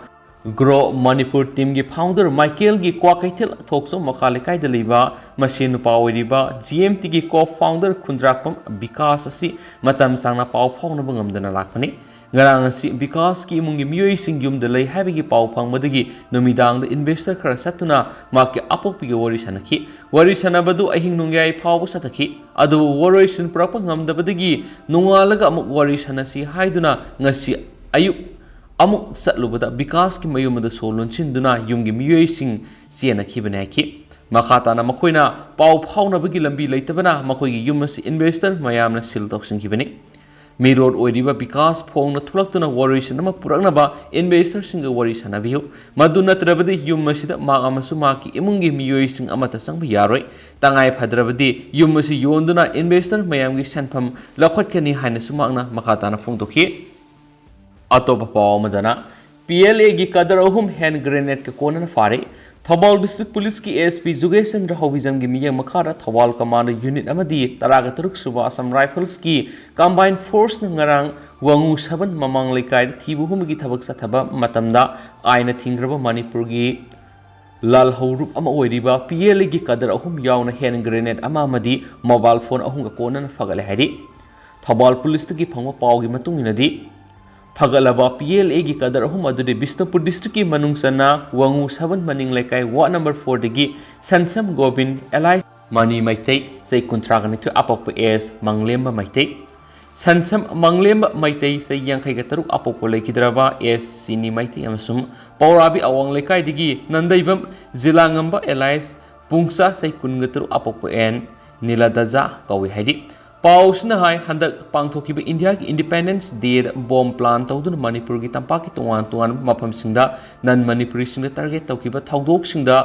Grow Manipur Teamꯒꯤ founder ꯃꯥꯏꯀꯦꯜꯒꯤ ꯀ꯭ꯋꯥꯀꯩꯊꯦꯜ ꯊꯣꯛꯆꯣꯝ ꯃꯈꯥ ꯂꯩꯀꯥꯏꯗ ꯂꯩꯕ ꯃꯁꯦꯟ ꯅꯨꯄꯥ ꯑꯣꯏꯔꯤꯕ G M Tꯒꯤ co-founder ꯈꯨꯟꯗ꯭ꯔꯥꯛꯄꯝ ꯕꯤꯀꯥꯁ ꯑꯁꯤ ꯃꯇꯝ ꯁꯥꯡꯅ ꯄꯥꯎ ꯐꯥꯎꯅꯕ ꯉꯝꯗꯅ ꯂꯥꯛꯄꯅꯤ꯫ ꯉꯔꯥꯡ ꯑꯁꯤ ꯕꯤꯀꯥꯁꯀꯤ ꯏꯃꯨꯡꯒꯤ ꯃꯤꯑꯣꯏꯁꯤꯡ ꯌꯨꯝꯗ ꯂꯩ ꯍꯥꯏꯕꯒꯤ ꯄꯥꯎ ꯐꯪꯕꯗꯒꯤ ꯅꯨꯃꯤꯗꯥꯡꯗ investor ꯈꯔ ꯆꯠꯇꯨꯅ ꯃꯍꯥꯛꯀꯤ ꯑꯄꯣꯛꯄꯤꯒ ꯋꯥꯔꯤ ꯁꯥꯟꯅꯈꯤ꯫ ꯋꯥꯔꯤ ꯁꯥꯟꯅꯕꯗꯨ ꯑꯍꯤꯡ ꯅꯣꯡꯌꯥꯏ ꯐꯥꯎꯕ ꯆꯠꯊꯈꯤ꯫ ꯑꯗꯨꯕꯨ ꯋꯥꯔꯣꯏꯁꯤꯟ ꯄꯨꯔꯛꯄ ꯉꯝꯗꯕꯗꯒꯤ ꯅꯣꯡꯉꯥꯜꯂꯒ ꯑꯃꯨꯛ ꯋꯥꯔꯤ ꯁꯥꯟꯅꯁꯤ ꯍꯥꯏꯗꯨꯅ ꯉꯁꯤ ꯑꯌꯨꯛ ꯑꯃꯨꯛ ꯆꯠꯂꯨꯕꯗ ꯕꯤꯀꯥꯁꯀꯤ ꯃꯌꯨꯝ ꯑꯗꯨ ꯁꯣ ꯂꯣꯟꯁꯤꯟꯗꯨꯅ ꯌꯨꯝꯒꯤ ꯃꯤꯑꯣꯏꯁꯤꯡ ꯆꯦꯟꯅꯈꯤꯕꯅꯤ ꯍꯥꯏꯈꯤ꯫ ꯃꯈꯥ ꯇꯥꯅ ꯃꯈꯣꯏꯅ ꯄꯥꯎ ꯐꯥꯎꯅꯕꯒꯤ ꯂꯝꯕꯤ ꯂꯩꯇꯕꯅ ꯃꯈꯣꯏꯒꯤ ꯌꯨꯝ ꯑꯁꯤ ꯏꯟꯚꯦꯁꯇꯔ ꯃꯌꯥꯝꯅ ꯁꯤꯜ ꯇꯧꯁꯤꯟꯈꯤꯕꯅꯤ꯫ ꯃꯤꯔꯣꯜ ꯑꯣꯏꯔꯤꯕ ꯕꯤꯀꯥꯁ ꯐꯣꯡꯅ ꯊꯣꯛꯂꯛꯇꯨꯅ ꯋꯥꯔꯣꯏꯁꯤꯟ ꯑꯃ ꯄꯨꯔꯛꯅꯕ ꯏꯟꯚꯦꯁꯇꯔꯁꯤꯡꯒ ꯋꯥꯔꯤ ꯁꯥꯟꯅꯕꯤꯌꯨ꯫ ꯃꯗꯨ ꯅꯠꯇ꯭ꯔꯕꯗꯤ ꯌꯨꯝ ꯑꯁꯤꯗ ꯃꯍꯥꯛ ꯑꯃꯁꯨꯡ ꯃꯍꯥꯛꯀꯤ ꯏꯃꯨꯡꯒꯤ ꯃꯤꯑꯣꯏꯁꯤꯡ ꯑꯃꯠꯇ ꯆꯪꯕ ꯌꯥꯔꯣꯏ꯫ ꯇꯉꯥꯏ ꯐꯗ꯭ꯔꯕꯗꯤ ꯌꯨꯝ ꯑꯁꯤ ꯌꯣꯟꯗꯨꯅ ꯏꯟꯚꯦꯁꯇꯔ ꯃꯌꯥꯝꯒꯤ ꯁꯦꯟꯐꯝ ꯂꯧꯈꯠꯀꯅꯤ ꯍꯥꯏꯅꯁꯨ ꯃꯍꯥꯛꯅ ꯃꯈꯥ ꯇꯥꯅ ꯐꯣꯡꯗꯣꯛꯈꯤ꯫ ꯑꯇꯣꯞꯄ ꯄꯥꯎ ꯑꯃꯗꯅ, ꯄꯤ ꯑꯦꯜ ꯑꯦꯒꯤ ꯀꯗꯔ ꯑꯍꯨꯝ ꯍꯦꯟ ꯒ꯭ꯔꯦꯅꯦꯗꯀ ꯀꯣꯟꯅꯅ ꯐꯥꯔꯦ꯫ ꯊꯧꯕꯥꯜ ꯗꯤꯁꯇ꯭ꯔꯤꯛ ꯄꯨꯂꯤꯁꯀꯤ ꯑꯦꯁ ꯄꯤ ꯖꯨꯒꯦꯁ ꯆꯟꯗ꯭ꯔ ꯍꯧꯕꯤꯖꯝꯒꯤ ꯃꯤꯠꯌꯦꯡ ꯃꯈꯥꯗ ꯊꯧꯕꯥꯜ ꯀꯃꯥꯟꯗꯣ ꯌꯨꯅꯤꯠ ꯑꯃꯗꯤ ꯇꯔꯥꯒ ꯇꯔꯨꯛ ꯁꯨꯕ ꯑꯁꯥꯝ ꯔꯥꯏꯐꯜꯁꯀꯤ ꯀꯝꯕꯥꯏꯟ ꯐꯣꯔꯁꯅ ꯉꯔꯥꯡ ꯋꯥꯉꯨ ꯁꯕꯟ ꯃꯃꯥꯡ ꯂꯩꯀꯥꯏꯗ ꯊꯤꯕ ꯍꯨꯝꯕꯒꯤ ꯊꯕꯛ ꯆꯠꯊꯕ ꯃꯇꯝꯗ ꯑꯥꯏꯟꯅ ꯊꯤꯡꯈ꯭ꯔꯕ ꯃꯅꯤꯄꯨꯔꯒꯤ ꯂꯥꯜꯍꯧꯂꯨꯞ ꯑꯃ ꯑꯣꯏꯔꯤꯕ ꯄꯤ ꯑꯦꯜ ꯑꯦꯒꯤ ꯀꯗꯔ ꯑꯍꯨꯝ ꯌꯥꯎꯅ ꯍꯦꯟ ꯒ꯭ꯔꯦꯅꯦꯗ ꯑꯃ ꯑꯃꯗꯤ ꯃꯣꯕꯥꯏꯜ ꯐꯣꯟ ꯑꯍꯨꯝꯒ ꯀꯣꯟꯅꯅ ꯐꯒꯠꯂꯦ ꯍꯥꯏꯔꯤ꯫ ꯊꯧꯕꯥꯜ ꯄꯨꯂꯤꯁꯇꯒꯤ ꯐꯪꯕ ꯄꯥꯎꯒꯤ ꯃꯇꯨꯡ ꯏꯟꯅꯗꯤ, ꯐꯒꯠꯂꯕ ꯄꯤ ꯑꯦꯜ ꯑꯦꯒꯤ ꯀꯗꯔ ꯑꯍꯨꯝ ꯑꯗꯨꯗꯤ ꯕꯤꯁꯅꯨꯄꯨꯔ ꯗꯤꯁꯇ꯭ꯔꯤꯛꯀꯤ ꯃꯅꯨꯡ ꯆꯟꯅ ꯋꯥꯉꯨ ꯁꯕꯟ ꯃꯅꯤꯡ ꯂꯩꯀꯥꯏ ꯋꯥꯔꯗ ꯅꯝꯕꯔ ꯐꯣꯔꯗꯒꯤ ꯁꯟꯁꯝ ꯒꯣꯕꯤꯟ ꯑꯦꯂꯥꯏꯁ ꯃꯅꯤ ꯃꯩꯇꯩ, ꯆꯍꯤ ꯀꯨꯟꯊ꯭ꯔꯥꯒ ꯅꯤꯊꯣꯏ, ꯑꯄꯣꯛꯄ ꯑꯦꯁ ꯃꯪꯂꯦꯝꯕ ꯃꯩꯇꯩ, ꯁꯟꯁꯝ ꯃꯪꯂꯦꯝꯕ ꯃꯩꯇꯩ, ꯆꯍꯤ ꯌꯥꯡꯈꯩꯒ ꯇꯔꯨꯛ, ꯑꯄꯣꯛꯄ ꯂꯩꯈꯤꯗ꯭ꯔꯕ ꯑꯦꯁ ꯁꯤꯅꯤ ꯃꯩꯇꯩ ꯑꯃꯁꯨꯡ ꯄꯧꯔꯥꯕꯤ ꯑꯋꯥꯡ ꯂꯩꯀꯥꯏꯗꯒꯤ ꯅꯟꯗꯩꯕꯝ ꯖꯤꯂꯥꯉꯝꯕ ꯑꯦꯂꯥꯏꯁ ꯄꯨꯡꯆꯥ, ꯆꯍꯤ ꯀꯨꯟꯒ ꯇꯔꯨꯛ, ꯑꯄꯣꯛꯄ ꯑꯦꯟ ꯅꯤꯂꯥꯗꯖꯥ ꯀꯧꯏ ꯍꯥꯏꯔꯤ꯫ ꯄꯥꯎ ꯑꯁꯤꯅ ꯍꯥꯏ, ꯍꯟꯗꯛ ꯄꯥꯡꯊꯣꯛꯈꯤꯕ ꯏꯟꯗꯤꯌꯥꯒꯤ ꯏꯟꯗꯤꯄꯦꯟꯗꯦꯟꯁ ꯗꯦꯗ ꯕꯣꯝ ꯄ꯭ꯂꯥꯟ ꯇꯧꯗꯨꯅ ꯃꯅꯤꯄꯨꯔꯒꯤ ꯇꯝꯄꯥꯛꯀꯤ ꯇꯣꯉꯥꯟ ꯇꯣꯉꯥꯟꯕ ꯃꯐꯝꯁꯤꯡꯗ ꯅꯟ ꯃꯅꯤꯄꯨꯔꯤꯁꯤꯡꯗ ꯇꯥꯔꯒꯦꯠ ꯇꯧꯈꯤꯕ ꯊꯧꯗꯣꯛꯁꯤꯡꯗ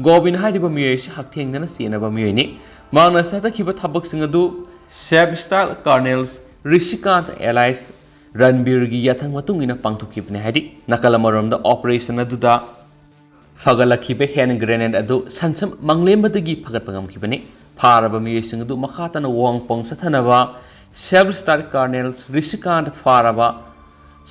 ꯒꯣꯕꯤꯟ ꯍꯥꯏꯔꯤꯕ ꯃꯤꯑꯣꯏ ꯑꯁꯤ ꯍꯛꯊꯦꯡꯅꯅ ꯆꯦꯟꯅꯕ ꯃꯤꯑꯣꯏꯅꯤ꯫ ꯃꯍꯥꯛꯅ ꯆꯠꯊꯈꯤꯕ ꯊꯕꯛꯁꯤꯡ ꯑꯗꯨ ꯁꯦꯞ ꯁ꯭ꯇꯥꯏꯜ ꯀꯔꯅꯦꯜꯁ ꯔꯤꯁꯤꯀꯥꯟꯇ ꯑꯦꯂꯥꯏꯁ ꯔꯟꯕꯤꯔꯒꯤ ꯌꯥꯊꯪ ꯃꯇꯨꯡ ꯏꯟꯅ ꯄꯥꯡꯊꯣꯛꯈꯤꯕꯅꯤ ꯍꯥꯏꯔꯤ꯫ ꯅꯥꯀꯜ ꯑꯃꯔꯣꯝꯗ, ꯑꯣꯄꯔꯦꯁꯟ ꯑꯗꯨꯗ ꯐꯒꯠꯂꯛꯈꯤꯕ ꯍꯦꯟ ꯒ꯭ꯔꯦꯅꯦꯗ ꯑꯗꯨ ꯁꯟꯁꯝ ꯃꯪꯂꯦꯝꯕꯗꯒꯤ ꯐꯒꯠꯄ ꯉꯝꯈꯤꯕꯅꯤ꯫ ꯐꯥꯔꯕ ꯃꯤꯑꯣꯏꯁꯤꯡ ꯑꯗꯨ ꯃꯈꯥ ꯇꯥꯅ ꯋꯥꯍꯪ ꯄꯥꯎ ꯆꯠꯊꯅꯕ ꯁꯦꯞ ꯁ꯭ꯇꯥꯏꯜ ꯀꯔꯅꯦꯜ ꯔꯤꯁꯤꯀꯥꯟꯇ ꯐꯥꯔꯕ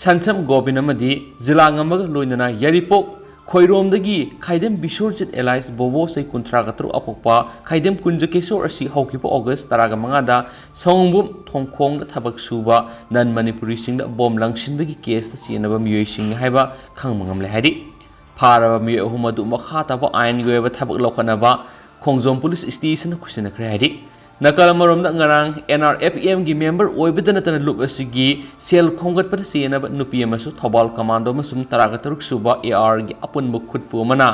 ꯁꯟꯁꯝ ꯒꯣꯕꯤꯟ ꯑꯃꯗꯤ ꯖꯤꯂꯥꯉꯝꯕꯒ ꯂꯣꯏꯅꯅ ꯌꯥꯏꯔꯤꯄꯣꯛ ꯈꯣꯏꯔꯣꯝꯗꯒꯤ ꯈꯥꯏꯗꯦꯝ ꯕꯤꯁꯣꯔꯖꯤꯠ ꯑꯦꯂꯥꯏꯁ ꯕꯣꯕꯣ, ꯆꯍꯤ ꯀꯨꯟꯊ꯭ꯔꯥꯒ ꯇꯔꯨꯛ, ꯑꯄꯣꯛꯄ ꯈꯥꯏꯗꯦꯝ ꯀꯨꯟꯖꯀꯦꯁꯣꯔ ꯑꯁꯤ ꯍꯧꯈꯤꯕ ꯑꯣꯒꯁ ꯇꯔꯥꯒ ꯃꯉꯥꯗ ꯁꯑꯣꯡꯕꯨꯝ ꯊꯣꯡꯈꯣꯡꯗ ꯊꯕꯛ ꯁꯨꯕ ꯅꯟ ꯃꯅꯤꯄꯨꯔꯤꯁꯤꯡꯗ ꯕꯣꯝ ꯂꯪꯁꯤꯟꯕꯒꯤ ꯀꯦꯁꯇ ꯆꯦꯟꯅꯕ ꯃꯤꯑꯣꯏꯁꯤꯡꯅꯤ ꯍꯥꯏꯕ ꯈꯪꯕ ꯉꯝꯂꯦ ꯍꯥꯏꯔꯤ꯫ ꯐꯥꯔꯕ ꯃꯤꯑꯣꯏ ꯑꯍꯨꯝ ꯑꯗꯨ ꯃꯈꯥ ꯇꯥꯕ ꯑꯥꯏꯟꯒꯤ ꯑꯣꯏꯕ ꯊꯕꯛ ꯂꯧꯈꯠꯅꯕ ꯈꯣꯡꯖꯣꯝ ꯄꯨꯂꯤꯁ ꯁ꯭ꯇꯦꯁꯟꯗ ꯈꯨꯠꯁꯤꯟꯅꯈ꯭ꯔꯦ ꯍꯥꯏꯔꯤ꯫ ꯅꯥꯀꯜ ꯑꯃꯔꯣꯝꯗ, ꯉꯔꯥꯡ ꯑꯦꯟ ꯑꯥꯔ ꯑꯦꯐ ꯑꯦꯝꯒꯤ ꯃꯦꯝꯕꯔ ꯑꯣꯏꯕꯗ ꯅꯠꯇꯅ ꯂꯨꯞ ꯑꯁꯤꯒꯤ ꯁꯦꯜ ꯈꯣꯝꯒꯠꯄꯗ ꯆꯦꯟꯅꯕ ꯅꯨꯄꯤ ꯑꯃꯁꯨ ꯊꯧꯕꯥꯜ ꯀꯃꯥꯟꯗꯣ ꯑꯃꯁꯨꯡ ꯇꯔꯥꯒ ꯇꯔꯨꯛ ꯁꯨꯕ ꯑꯦ ꯑꯥꯔꯒꯤ ꯑꯄꯨꯟꯕ ꯈꯨꯠꯄꯨ ꯑꯃꯅ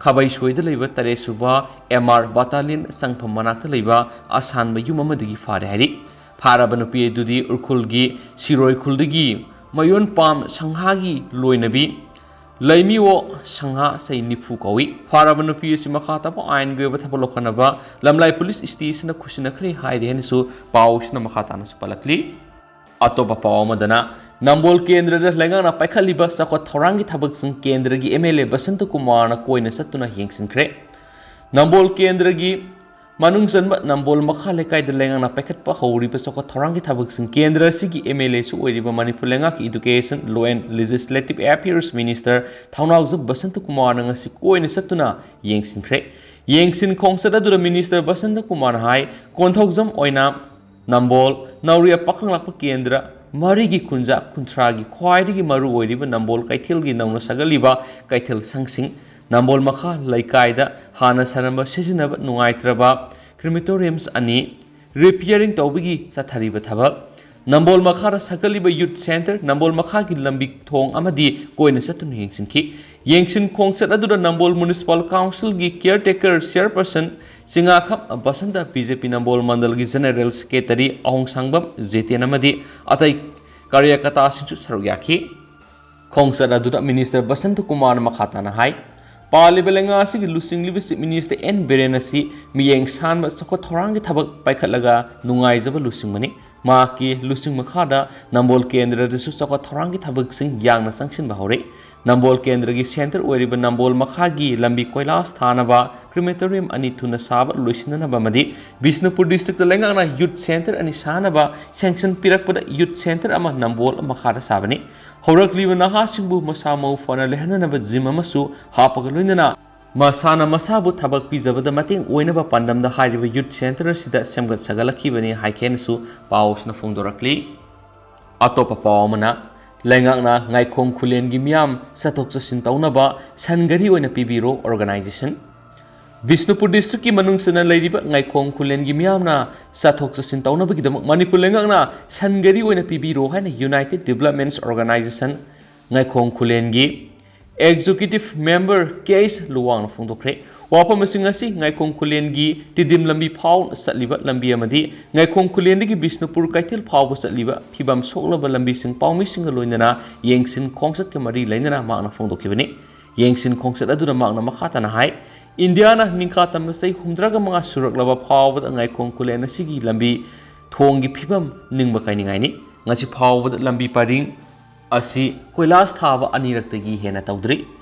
ꯈꯥꯕꯩꯁꯣꯏꯗ ꯂꯩꯕ ꯇꯔꯦꯠ ꯁꯨꯕ ꯑꯦꯝ ꯑꯥꯔ ꯕꯇꯥꯂꯤꯌꯟ ꯆꯪꯐꯝ ꯃꯅꯥꯛꯇ ꯂꯩꯕ ꯑꯁꯥꯟꯕ ꯌꯨꯝ ꯑꯃꯗꯒꯤ ꯐꯥꯔꯦ ꯍꯥꯏꯔꯤ꯫ ꯐꯥꯔꯕ ꯅꯨꯄꯤ ꯑꯗꯨꯗꯤ ꯎꯔꯈꯨꯜꯒꯤ ꯁꯤꯔꯣꯏ ꯈꯨꯜꯗꯒꯤ ꯃꯌꯣꯟꯄꯥꯝ ꯁꯪꯍꯥꯒꯤ ꯂꯣꯏꯅꯕꯤ ꯂꯩꯃꯤꯋꯣ ꯁꯪꯍꯥ, ꯆꯍꯤ ꯅꯤꯐꯨ ꯀꯧꯏ꯫ ꯐꯥꯔꯕ ꯅꯨꯄꯤ ꯑꯁꯤ ꯃꯈꯥ ꯇꯥꯕ ꯑꯥꯏꯟꯒꯤ ꯑꯣꯏꯕ ꯊꯕꯛ ꯂꯧꯈꯠꯅꯕ ꯂꯝꯂꯥꯏ ꯄꯨꯂꯤꯁ ꯁ꯭ꯇꯦꯁꯟꯗ ꯈꯨꯠꯁꯤꯟꯅꯈ꯭ꯔꯦ ꯍꯥꯏꯔꯤ ꯍꯥꯏꯅꯁꯨ ꯄꯥꯎꯁꯤꯅ ꯃꯈꯥ ꯇꯥꯅꯁꯨ ꯄꯜꯂꯛꯂꯤ꯫ ꯑꯇꯣꯞꯄ ꯄꯥꯎ ꯑꯃꯗꯅ, ꯅꯝꯕꯣꯜ ꯀꯦꯟꯗ꯭ꯔꯗ ꯂꯩꯉꯥꯛꯅ ꯄꯥꯏꯈꯠꯂꯤꯕ ꯆꯥꯎꯈꯠ ꯊꯧꯔꯥꯡꯒꯤ ꯊꯕꯛꯁꯤꯡ ꯀꯦꯟꯗ꯭ꯔꯒꯤ ꯑꯦꯝ ꯑꯦꯜ ꯑꯦ ꯕꯁꯟꯇ ꯀꯨꯃꯥꯔꯅ ꯀꯣꯏꯅ ꯆꯠꯇꯨꯅ ꯌꯦꯡꯁꯤꯟꯈ꯭ꯔꯦ꯫ ꯅꯝꯕꯣꯜ ꯀꯦꯟꯗ꯭ꯔꯒꯤ ꯃꯅꯨꯡ ꯆꯟꯕ ꯅꯝꯕꯣꯜ ꯃꯈꯥ ꯂꯩꯀꯥꯏꯗ ꯂꯩꯉꯥꯛꯅ ꯄꯥꯏꯈꯠꯄ ꯍꯧꯔꯤꯕ ꯆꯥꯎꯈꯠ ꯊꯧꯔꯥꯡꯒꯤ ꯊꯕꯛꯁꯤꯡ ꯀꯦꯟꯗ꯭ꯔ ꯑꯁꯤꯒꯤ ꯑꯦꯝ ꯑꯦꯜ ꯑꯦꯁꯨ ꯑꯣꯏꯔꯤꯕ ꯃꯅꯤꯄꯨꯔ ꯂꯩꯉꯥꯛꯀꯤ Education, Law and Legislative Affairs Minister ꯊꯧꯅꯥꯎꯖꯝ ꯕꯁꯟꯇ ꯀꯨꯃꯥꯔꯅ ꯉꯁꯤ ꯀꯣꯏꯅ ꯆꯠꯇꯨꯅ ꯌꯦꯡꯁꯤꯟꯈ꯭ꯔꯦ꯫ ꯌꯦꯡꯁꯤꯟ ꯈꯣꯡꯆꯠ ꯑꯗꯨꯗ Minister ꯕꯁꯟꯇ ꯀꯨꯃꯥꯔꯅ ꯍꯥꯏ, ꯀꯣꯟꯊꯧꯖꯝ ꯑꯣꯏꯅ ꯅꯝꯕꯣꯜ, ꯅꯧꯔꯤꯌꯥ ꯄꯥꯈꯪꯂꯥꯛꯄ ꯀꯦꯟꯗ꯭ꯔ ꯃꯔꯤꯒꯤ ꯈꯨꯟꯖꯥ ꯀꯨꯟꯊ꯭ꯔꯥꯒꯤ ꯈ꯭ꯋꯥꯏꯗꯒꯤ ꯃꯔꯨ ꯑꯣꯏꯔꯤꯕ ꯅꯝꯕꯣꯜ ꯀꯩꯊꯦꯜꯒꯤ ꯅꯧꯅ ꯁꯥꯒꯠꯂꯤꯕ ꯀꯩꯊꯦꯜ ꯁꯪꯁꯤꯡ, ꯅꯝꯕꯣꯜ ꯃꯈꯥ ꯂꯩꯀꯥꯏꯗ ꯍꯥꯟꯅ ꯁꯥꯔꯝꯕ ꯁꯤꯖꯤꯟꯅꯕ ꯅꯨꯡꯉꯥꯏꯇ꯭ꯔꯕ crematoriums ꯑꯅꯤ repairing ꯇꯧꯕꯒꯤ ꯆꯠꯊꯔꯤꯕ ꯊꯕꯛ, ꯅꯝꯕꯣꯜ ꯃꯈꯥꯗ ꯁꯥꯒꯠꯂꯤꯕ youth centre, ꯅꯝꯕꯣꯜ ꯃꯈꯥꯒꯤ ꯂꯝꯕꯤ ꯊꯣꯡ ꯑꯃꯗꯤ ꯀꯣꯏꯅ ꯆꯠꯇꯨꯅ ꯌꯦꯡꯁꯤꯟꯈꯤ꯫ ꯌꯦꯡꯁꯤꯟ ꯈꯣꯡꯆꯠ ꯑꯗꯨꯗ ꯅꯝꯕꯣꯜ Municipal Councilꯒꯤ caretaker chairperson ꯆꯤꯉꯥꯈꯝ Basanta, BJP ꯅꯝꯕꯣꯜ ꯃꯟꯗꯜꯒꯤ General Secretary ꯑꯍꯣꯡꯁꯥꯡꯕꯝ ꯖꯦꯇꯦꯟ ꯑꯃꯗꯤ ꯑꯇꯩ ꯀꯥꯔꯌꯀꯔꯇꯥꯁꯤꯡꯁꯨ ꯁꯔꯨꯛ ꯌꯥꯈꯤ꯫ ꯈꯣꯡꯆꯠ ꯑꯗꯨꯗ Minister ꯕꯁꯟꯇ ꯀꯨꯃꯥꯔꯅ ꯃꯈꯥ ꯇꯥꯅ ꯍꯥꯏ, ꯄꯥꯜꯂꯤꯕ ꯂꯩꯉꯥꯛ ꯑꯁꯤꯒꯤ ꯂꯨꯆꯤꯡꯂꯤꯕ Chief Minister ꯑꯦꯟ ꯕꯤꯔꯦꯟ ꯑꯁꯤ ꯃꯤꯠꯌꯦꯡ ꯁꯥꯟꯕ ꯆꯥꯎꯈꯠ ꯊꯧꯔꯥꯡꯒꯤ ꯊꯕꯛ ꯄꯥꯏꯈꯠꯂꯒ ꯅꯨꯡꯉꯥꯏꯖꯕ ꯂꯨꯆꯤꯡꯕꯅꯤ꯫ ꯃꯍꯥꯛꯀꯤ ꯂꯨꯆꯤꯡ ꯃꯈꯥꯗ ꯅꯝꯕꯣꯜ ꯀꯦꯟꯗ꯭ꯔꯗꯁꯨ ꯆꯥꯎꯈꯠ ꯊꯧꯔꯥꯡꯒꯤ ꯊꯕꯛꯁꯤꯡ ꯌꯥꯡꯅ ꯆꯪꯁꯤꯟꯕ ꯍꯧꯔꯦ꯫ ꯅꯝꯕꯣꯜ ꯀꯦꯟꯗ꯭ꯔꯒꯤ centre ꯑꯣꯏꯔꯤꯕ ꯅꯝꯕꯣꯜ ꯃꯈꯥꯒꯤ ꯂꯝꯕꯤ ꯀꯣꯏꯂꯥꯁ ꯊꯥꯅꯕ crematorium ꯑꯅꯤ ꯊꯨꯅ ꯁꯥꯕ ꯂꯣꯏꯁꯤꯟꯅꯅꯕ ꯑꯃꯗꯤ ꯕꯤꯁꯅꯨꯄꯨꯔ districtꯇ ꯂꯩꯉꯥꯛꯅ youth centre ꯑꯅꯤ ꯁꯥꯅꯕ sanction ꯄꯤꯔꯛꯄꯗ youth centre ꯑꯃ ꯅꯝꯕꯣꯜ ꯃꯈꯥꯗ ꯁꯥꯕꯅꯤ꯫ ꯍꯧꯔꯛꯂꯤꯕ ꯅꯍꯥꯁꯤꯡꯕꯨ ꯃꯁꯥ ꯃꯎ ꯐꯅ ꯂꯩꯍꯟꯅꯅꯕ gym ꯑꯃꯁꯨ ꯍꯥꯞꯄꯒ ꯂꯣꯏꯅꯅ ꯃꯁꯥꯅ ꯃꯁꯥꯕꯨ ꯊꯕꯛ ꯄꯤꯖꯕꯗ ꯃꯇꯦꯡ ꯑꯣꯏꯅꯕ ꯄꯥꯟꯗꯝꯗ ꯍꯥꯏꯔꯤꯕ youth centre ꯑꯁꯤꯗ ꯁꯦꯝꯒꯠ ꯁꯥꯒꯠꯂꯛꯈꯤꯕꯅꯤ ꯍꯥꯏꯈꯤ ꯍꯥꯏꯅꯁꯨ ꯄꯥꯎꯁꯤꯅ ꯐꯣꯡꯗꯣꯔꯛꯂꯤ꯫ ꯑꯇꯣꯞꯄ ꯄꯥꯎ ꯑꯃꯅ, ꯂꯩꯉꯥꯛꯅ ꯉꯥꯏꯈꯣꯡ ꯈꯨꯂꯦꯟꯒꯤ ꯃꯤꯌꯥꯝ ꯆꯠꯊꯣꯛ ꯆꯠꯁꯤꯟ ꯇꯧꯅꯕ ꯁꯟ ꯒꯥꯔꯤ ꯑꯣꯏꯅ ꯄꯤꯕꯤꯔꯣ organization꯫ ꯕꯤꯁꯅꯨꯄꯨꯔ districtꯀꯤ ꯃꯅꯨꯡ ꯆꯟꯅ ꯂꯩꯔꯤꯕ ꯉꯥꯏꯈꯣꯡ ꯈꯨꯂꯦꯟꯒꯤ ꯃꯤꯌꯥꯝꯅ ꯆꯠꯊꯣꯛ ꯆꯠꯁꯤꯟ ꯇꯧꯅꯕꯒꯤꯗꯃꯛ ꯃꯅꯤꯄꯨꯔ ꯂꯩꯉꯥꯛꯅ ꯁꯟ ꯒꯥꯔꯤ ꯑꯣꯏꯅ ꯄꯤꯕꯤꯔꯣ ꯍꯥꯏꯅ United Developments Organization ꯉꯥꯏꯈꯣꯡ ꯈꯨꯂꯦꯟꯒꯤ Executive Member K H ꯂꯨꯋꯥꯡꯅ ꯐꯣꯡꯗꯣꯛꯈ꯭ꯔꯦ꯫ ꯋꯥꯐꯝꯁꯤꯡ ꯑꯁꯤ ꯉꯥꯏꯈꯣꯡ ꯈꯨꯂꯦꯟꯒꯤ ꯇꯤꯗꯤꯝ ꯂꯝꯕꯤ ꯐꯥꯎꯅ ꯆꯠꯂꯤꯕ ꯂꯝꯕꯤ ꯑꯃꯗꯤ ꯉꯥꯏꯈꯣꯡ ꯈꯨꯂꯦꯟꯗꯒꯤ ꯕꯤꯁꯅꯨꯄꯨꯔ ꯀꯩꯊꯦꯜ ꯐꯥꯎꯕ ꯆꯠꯂꯤꯕ ꯐꯤꯕꯝ ꯁꯣꯛꯂꯕ ꯂꯝꯕꯤꯁꯤꯡ ꯄꯥꯎꯃꯤꯁꯤꯡꯒ ꯂꯣꯏꯅꯅ ꯌꯦꯡꯁꯤꯟ ꯈꯣꯡꯆꯠꯀ ꯃꯔꯤ ꯂꯩꯅꯅ ꯃꯍꯥꯛꯅ ꯐꯣꯡꯗꯣꯛꯈꯤꯕꯅꯤ꯫ ꯌꯦꯡꯁꯤꯟ ꯈꯣꯡꯆꯠ ꯑꯗꯨꯗ ꯃꯍꯥꯛꯅ ꯃꯈꯥ ꯇꯥꯅ ꯍꯥꯏ, ꯏꯟꯗꯤꯌꯥꯅ ꯅꯤꯡꯈꯥ ꯇꯝꯕ ꯆꯍꯤ ꯍꯨꯝꯗ꯭ꯔꯥꯒ ꯃꯉꯥ ꯁꯨꯔꯛꯂꯕ ꯐꯥꯎꯕꯗ ꯉꯥꯏꯈꯣꯡ ꯈꯨꯂꯦꯟ ꯑꯁꯤꯒꯤ ꯂꯝꯕꯤ ꯊꯣꯡꯒꯤ ꯐꯤꯕꯝ ꯅꯤꯡꯕ ꯀꯥꯏꯅꯤꯡꯉꯥꯏꯅꯤ꯫ ꯉꯁꯤ ꯐꯥꯎꯕꯗ ꯂꯝꯕꯤ ꯄꯔꯤꯡ ꯑꯁꯤ ꯀꯣꯏꯂꯥꯁ ꯊꯥꯕ ꯑꯅꯤꯔꯛꯇꯒꯤ ꯍꯦꯟꯅ ꯇꯧꯗ꯭ꯔꯤ꯫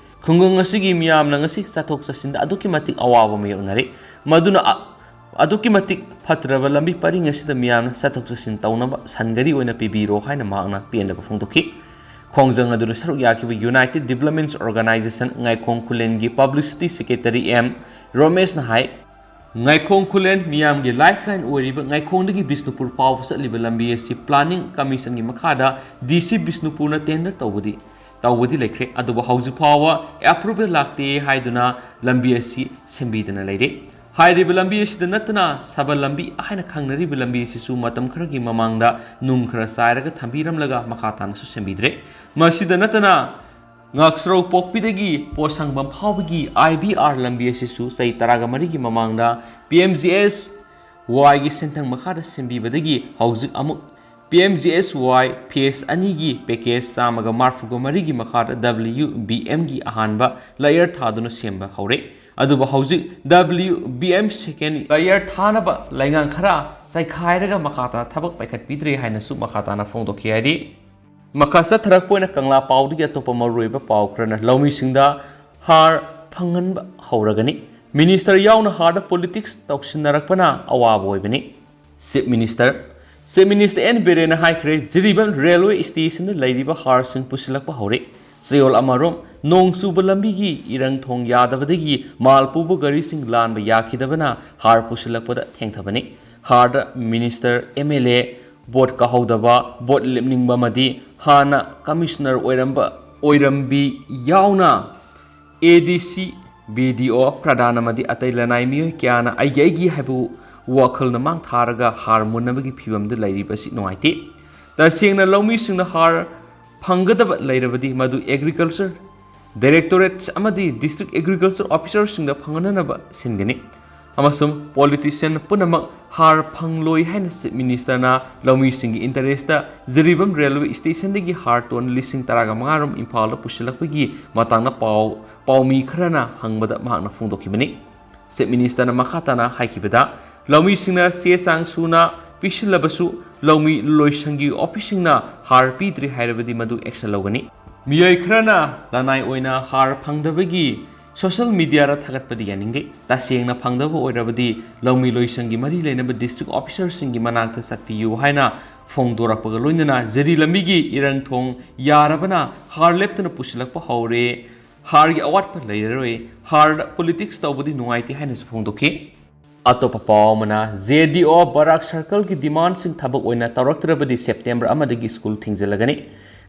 ꯈꯨꯡꯒꯪ ꯑꯁꯤꯒꯤ ꯃꯤꯌꯥꯝꯅ ꯉꯁꯤ ꯆꯠꯊꯣꯛ ꯆꯠꯁꯤꯟꯗ ꯑꯗꯨꯛꯀꯤ ꯃꯇꯤꯛ ꯑꯋꯥꯕ ꯃꯥꯌꯣꯛꯅꯔꯤ꯫ ꯃꯗꯨꯅ ꯑ-, ꯑꯗꯨꯛꯀꯤ ꯃꯇꯤꯛ ꯐꯠꯇ꯭ꯔꯕ ꯂꯝꯕꯤ ꯄꯔꯤꯡ ꯑꯁꯤꯗ ꯃꯤꯌꯥꯝꯅ ꯆꯠꯊꯣꯛ ꯆꯠꯁꯤꯟ ꯇꯧꯅꯕ ꯁꯟꯒꯥꯔꯤ ꯑꯣꯏꯅ ꯄꯤꯕꯤꯔꯣ ꯍꯥꯏꯅ ꯃꯍꯥꯛꯅ ꯄꯦꯟꯗꯕ ꯐꯣꯡꯗꯣꯛꯈꯤ꯫ ꯈꯣꯡꯖꯪ ꯑꯗꯨꯗ ꯁꯔꯨꯛ ꯌꯥꯈꯤꯕ United Development Organisation ꯉꯥꯏꯈꯣꯡ ꯈꯨꯂꯦꯟꯒꯤ publicity secretary M ꯔꯣꯃꯦꯁꯅ ꯍꯥꯏ, ꯉꯥꯏꯈꯣꯡ ꯈꯨꯂꯦꯟ ꯃꯤꯌꯥꯝꯒꯤ lifeline ꯑꯣꯏꯔꯤꯕ ꯉꯥꯏꯈꯣꯡꯗꯒꯤ ꯕꯤꯁꯅꯨꯄꯨꯔ ꯐꯥꯎꯕ ꯆꯠꯂꯤꯕ ꯂꯝꯕꯤ ꯑꯁꯤ planning commissionꯒꯤ ꯃꯈꯥꯗ D C ꯕꯤꯁꯅꯨꯄꯨꯔꯅ tender ꯇꯧꯕꯗꯤ, ꯇꯧꯕꯗꯤ ꯂꯩꯈ꯭ꯔꯦ, ꯑꯗꯨꯕꯨ ꯍꯧꯖꯤꯛ ꯐꯥꯎꯕ approval ꯂꯥꯛꯇꯦ ꯍꯥꯏꯗꯨꯅ ꯂꯝꯕꯤ ꯑꯁꯤ ꯁꯦꯝꯕꯤꯗꯅ ꯂꯩꯔꯦ꯫ ꯍꯥꯏꯔꯤꯕ ꯂꯝꯕꯤ ꯑꯁꯤꯗ ꯅꯠꯇꯅ ꯁꯕꯜ ꯂꯝꯕꯤ ꯍꯥꯏꯅ ꯈꯪꯅꯔꯤꯕ ꯂꯝꯕꯤ ꯑꯁꯤꯁꯨ ꯃꯇꯝ ꯈꯔꯒꯤ ꯃꯃꯥꯡꯗ ꯅꯨꯡ ꯈꯔ ꯆꯥꯏꯔꯒ ꯊꯝꯕꯤꯔꯝꯂꯒ ꯃꯈꯥ ꯇꯥꯅꯁꯨ ꯁꯦꯝꯕꯤꯗ꯭ꯔꯦ꯫ ꯃꯁꯤꯗ ꯅꯠꯇꯅ ꯉꯥꯛꯆꯔꯧ ꯄꯣꯛꯄꯤꯗꯒꯤ ꯄꯣꯠꯁꯪꯕꯝ ꯐꯥꯎꯕꯒꯤ I B R ꯂꯝꯕꯤ ꯑꯁꯤꯁꯨ ꯆꯍꯤ ꯇꯔꯥꯒ ꯃꯔꯤꯒꯤ ꯃꯃꯥꯡꯗ P M G S Yꯒꯤ ꯁꯦꯟꯊꯪ ꯃꯈꯥꯗ ꯁꯦꯝꯕꯤꯕꯗꯒꯤ ꯍꯧꯖꯤꯛ ꯑꯃꯨꯛ P M G S Y phase ꯑꯅꯤꯒꯤ package ꯆꯥꯝꯃꯒ ꯃꯔꯤꯐꯨꯒ ꯃꯔꯤꯒꯤ ꯃꯈꯥꯗ W B Mꯒꯤ ꯑꯍꯥꯟꯕ layer ꯊꯥꯗꯨꯅ ꯁꯦꯝꯕ ꯍꯧꯔꯦ꯫ ꯑꯗꯨꯕꯨ ꯍꯧꯖꯤꯛ W B M second layer ꯊꯥꯅꯕ ꯂꯩꯉꯥꯡ ꯈꯔ ꯆꯥꯏꯈꯥꯏꯔꯒ ꯃꯈꯥ ꯇꯥꯅ ꯊꯕꯛ ꯄꯥꯏꯈꯠꯄꯤꯗ꯭ꯔꯦ ꯍꯥꯏꯅꯁꯨ ꯃꯈꯥ ꯇꯥꯅ ꯐꯣꯡꯗꯣꯛꯈꯤ ꯍꯥꯏꯔꯤ꯫ ꯃꯈꯥ ꯆꯠꯊꯔꯛꯄ ꯑꯣꯏꯅ ꯀꯪꯂꯥ ꯄꯥꯎꯗꯒꯤ ꯑꯇꯣꯞꯄ ꯃꯔꯨꯑꯣꯏꯕ ꯄꯥꯎ ꯈꯔꯅ ꯂꯧꯃꯤꯁꯤꯡꯗ ꯍꯥꯔ ꯐꯪꯍꯟꯕ ꯍꯧꯔꯒꯅꯤ꯫ Minister ꯌꯥꯎꯅ ꯍꯥꯔꯗ politics ꯇꯧꯁꯤꯟꯅꯔꯛꯄꯅ ꯑꯋꯥꯕ ꯑꯣꯏꯕꯅꯤ꯫ Chief Minister, Chief Minister N ꯕꯤꯔꯦꯟꯅ ꯍꯥꯏꯈ꯭ꯔꯦ, ꯖꯤꯔꯤꯕꯥꯝ railway stationꯗ ꯂꯩꯔꯤꯕ ꯍꯥꯔꯁꯤꯡ ꯄꯨꯁꯤꯜꯂꯛꯄ ꯍꯧꯔꯦ꯫ ꯆꯌꯣꯜ ꯑꯃꯔꯣꯝ ꯅꯣꯡ ꯆꯨꯕ ꯂꯝꯕꯤꯒꯤ ꯏꯔꯪ ꯊꯣꯡ ꯌꯥꯗꯕꯗꯒꯤ ꯃꯥꯜ ꯄꯨꯕ ꯒꯥꯔꯤꯁꯤꯡ ꯂꯥꯟꯕ ꯌꯥꯈꯤꯗꯕꯅ ꯍꯥꯔ ꯄꯨꯁꯤꯜꯂꯛꯄꯗ ꯊꯦꯡꯊꯕꯅꯤ꯫ ꯍꯥꯔꯗ minister, M L A, vote ꯀꯥꯍꯧꯗꯕ, vote ꯂꯦꯞꯅꯤꯡꯕ ꯑꯃꯗꯤ ꯍꯥꯟꯅ commissioner ꯑꯣꯏꯔꯝꯕ, ꯑꯣꯏꯔꯝꯕꯤ ꯌꯥꯎꯅ A D C, B D O, ꯄ꯭ꯔꯙꯥꯟ ꯑꯃꯗꯤ ꯑꯇꯩ ꯂꯅꯥꯏ ꯃꯤꯑꯣꯏ ꯀꯌꯥꯅ ꯑꯩꯒꯤ ꯑꯩꯒꯤ ꯍꯥꯏꯕ ꯋꯥꯈꯜꯅ ꯃꯥꯡ ꯊꯥꯔꯒ ꯍꯥꯔ ꯃꯨꯟꯅꯕꯒꯤ ꯐꯤꯕꯝꯗ ꯂꯩꯔꯤꯕ ꯑꯁꯤ ꯅꯨꯡꯉꯥꯏꯇꯦ꯫ ꯇꯁꯦꯡꯅ ꯂꯧꯃꯤꯁꯤꯡꯅ ꯍꯥꯔ ꯐꯪꯒꯗꯕ ꯂꯩꯔꯕꯗꯤ ꯃꯗꯨ agriculture Directorate ꯑꯃꯗꯤ District Agriculture Officerꯁꯤꯡꯗ ꯐꯪꯍꯟꯅꯅꯕ ꯁꯤꯟꯒꯅꯤ꯫ ꯑꯃꯁꯨꯡ politician ꯄꯨꯝꯅꯃꯛ ꯍꯥꯔ ꯐꯪꯂꯣꯏ ꯍꯥꯏꯅ Chief Ministerꯅ ꯂꯧꯃꯤꯁꯤꯡꯒꯤ interestꯇ ꯖꯤꯔꯤꯕꯥꯝ railway stationꯗꯒꯤ ꯍꯥꯔ ton ꯂꯤꯁꯤꯡ ꯇꯔꯥꯒ ꯃꯉꯥ ꯔꯣꯝ ꯏꯝꯐꯥꯜꯗ ꯄꯨꯁꯤꯜꯂꯛꯄꯒꯤ ꯃꯇꯥꯡꯗ ꯄꯥꯎ, ꯄꯥꯎꯃꯤ ꯈꯔꯅ ꯍꯪꯕꯗ ꯃꯍꯥꯛꯅ ꯐꯣꯡꯗꯣꯛꯈꯤꯕꯅꯤ꯫ Chief Ministerꯅ ꯃꯈꯥ ꯇꯥꯅ ꯍꯥꯏꯈꯤꯕꯗ, ꯂꯧꯃꯤꯁꯤꯡꯅ ꯆꯦ ꯆꯥꯡ ꯁꯨꯅ ꯄꯤꯁꯤꯜꯂꯕꯁꯨ ꯂꯧꯃꯤ ꯂꯣꯏꯁꯪꯒꯤ officeꯁꯤꯡꯅ ꯍꯥꯔ ꯄꯤꯗ꯭ꯔꯦ ꯍꯥꯏꯔꯕꯗꯤ ꯃꯗꯨ action ꯂꯧꯒꯅꯤ꯫ ꯃꯤꯑꯣꯏ ꯈꯔꯅ ꯂꯅꯥꯏ ꯑꯣꯏꯅ ꯍꯥꯔ ꯐꯪꯗꯕꯒꯤ social mediaꯗ ꯊꯥꯒꯠꯄꯗꯤ ꯌꯥꯅꯤꯡꯗꯦ꯫ ꯇꯁꯦꯡꯅ ꯐꯪꯗꯕ ꯑꯣꯏꯔꯕꯗꯤ ꯂꯧꯃꯤ ꯂꯣꯏꯁꯪꯒꯤ ꯃꯔꯤ ꯂꯩꯅꯕ district officerꯁꯤꯡꯒꯤ ꯃꯅꯥꯛꯇ ꯆꯠꯄꯤꯌꯨ ꯍꯥꯏꯅ ꯐꯣꯡꯗꯣꯔꯛꯄꯒ ꯂꯣꯏꯅꯅ ꯖꯤꯔꯤ ꯂꯝꯕꯤꯒꯤ ꯏꯔꯪ ꯊꯣꯡ ꯌꯥꯔꯕꯅ ꯍꯥꯔ ꯂꯦꯞꯇꯅ ꯄꯨꯁꯤꯜꯂꯛꯄ ꯍꯧꯔꯦ, ꯍꯥꯔꯒꯤ ꯑꯋꯥꯠꯄ ꯂꯩꯔꯔꯣꯏ, ꯍꯥꯔꯗ politics ꯇꯧꯕꯗꯤ ꯅꯨꯡꯉꯥꯏꯇꯦ ꯍꯥꯏꯅꯁꯨ ꯐꯣꯡꯗꯣꯛꯈꯤ꯫ ꯑꯇꯣꯞꯄ ꯄꯥꯎ ꯑꯃꯅ, JDO ꯕꯔꯥꯛ circleꯒꯤ demandꯁꯤꯡ ꯊꯕꯛ ꯑꯣꯏꯅ ꯇꯧꯔꯛꯇ꯭ꯔꯕꯗꯤ September ꯑꯃꯗꯒꯤ school ꯊꯤꯡꯖꯤꯜꯂꯒꯅꯤ꯫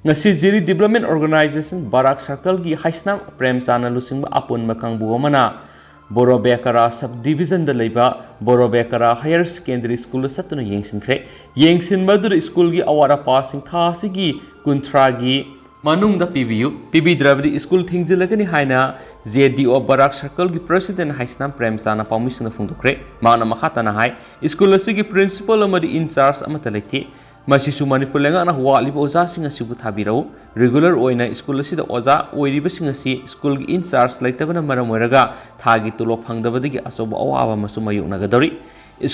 ꯉꯁꯤ ꯖꯤꯔꯤ Development Organisation ꯕꯔꯥꯛ circleꯒꯤ ꯍꯩꯁꯅꯥꯝ ꯄ꯭ꯔꯦꯝꯆꯥꯟꯅ ꯂꯨꯆꯤꯡꯕ ꯑꯄꯨꯟꯕ ꯀꯥꯡꯕꯨ ꯑꯃꯅ ꯕꯣꯔꯣꯕꯦꯀꯔꯥ subdivisionꯗ ꯂꯩꯕ ꯕꯣꯔꯣꯕꯦꯀꯔꯥ Higher Secondary Schoolꯗ ꯆꯠꯇꯨꯅ ꯌꯦꯡꯁꯤꯟꯈ꯭ꯔꯦ꯫ ꯌꯦꯡꯁꯤꯟꯕ ꯑꯗꯨꯗ schoolꯒꯤ ꯑꯋꯥꯠ ꯑꯄꯥꯁꯤꯡ ꯊꯥ ꯑꯁꯤꯒꯤ ꯀꯨꯟꯊ꯭ꯔꯥꯒꯤ ꯃꯅꯨꯡꯗ ꯄꯤꯕꯤꯌꯨ, ꯄꯤꯕꯤꯗ꯭ꯔꯕꯗꯤ school ꯊꯤꯡꯖꯤꯜꯂꯒꯅꯤ ꯍꯥꯏꯅ JDO ꯕꯔꯥꯛ circleꯒꯤ president ꯍꯩꯁꯅꯥꯝ ꯄ꯭ꯔꯦꯝꯆꯥꯟꯅ ꯄꯥꯎꯃꯤꯁꯤꯡꯗ ꯐꯣꯡꯗꯣꯛꯈ꯭ꯔꯦ꯫ ꯃꯍꯥꯛꯅ ꯃꯈꯥ ꯇꯥꯅ ꯍꯥꯏ, school ꯑꯁꯤꯒꯤ principal ꯑꯃꯗꯤ in charge ꯑꯃꯠꯇ ꯂꯩꯇꯦ꯫ ꯃꯁꯤꯁꯨ ꯃꯅꯤꯄꯨꯔ ꯂꯩꯉꯥꯛꯅ ꯋꯥꯠꯂꯤꯕ ꯑꯣꯖꯥꯁꯤꯡ ꯑꯁꯤꯕꯨ ꯊꯥꯕꯤꯔꯛꯎ꯫ Regular ꯑꯣꯏꯅ school ꯑꯁꯤꯗ ꯑꯣꯖꯥ ꯑꯣꯏꯔꯤꯕꯁꯤꯡ ꯑꯁꯤ schoolꯒꯤ in charge ꯂꯩꯇꯕꯅ ꯃꯔꯝ ꯑꯣꯏꯔꯒ ꯊꯥꯒꯤ ꯇꯣꯂꯣꯞ ꯐꯪꯗꯕꯗꯒꯤ ꯑꯆꯧꯕ ꯑꯋꯥꯕ ꯑꯃꯁꯨ ꯃꯥꯌꯣꯛꯅꯒꯗꯧꯔꯤ꯫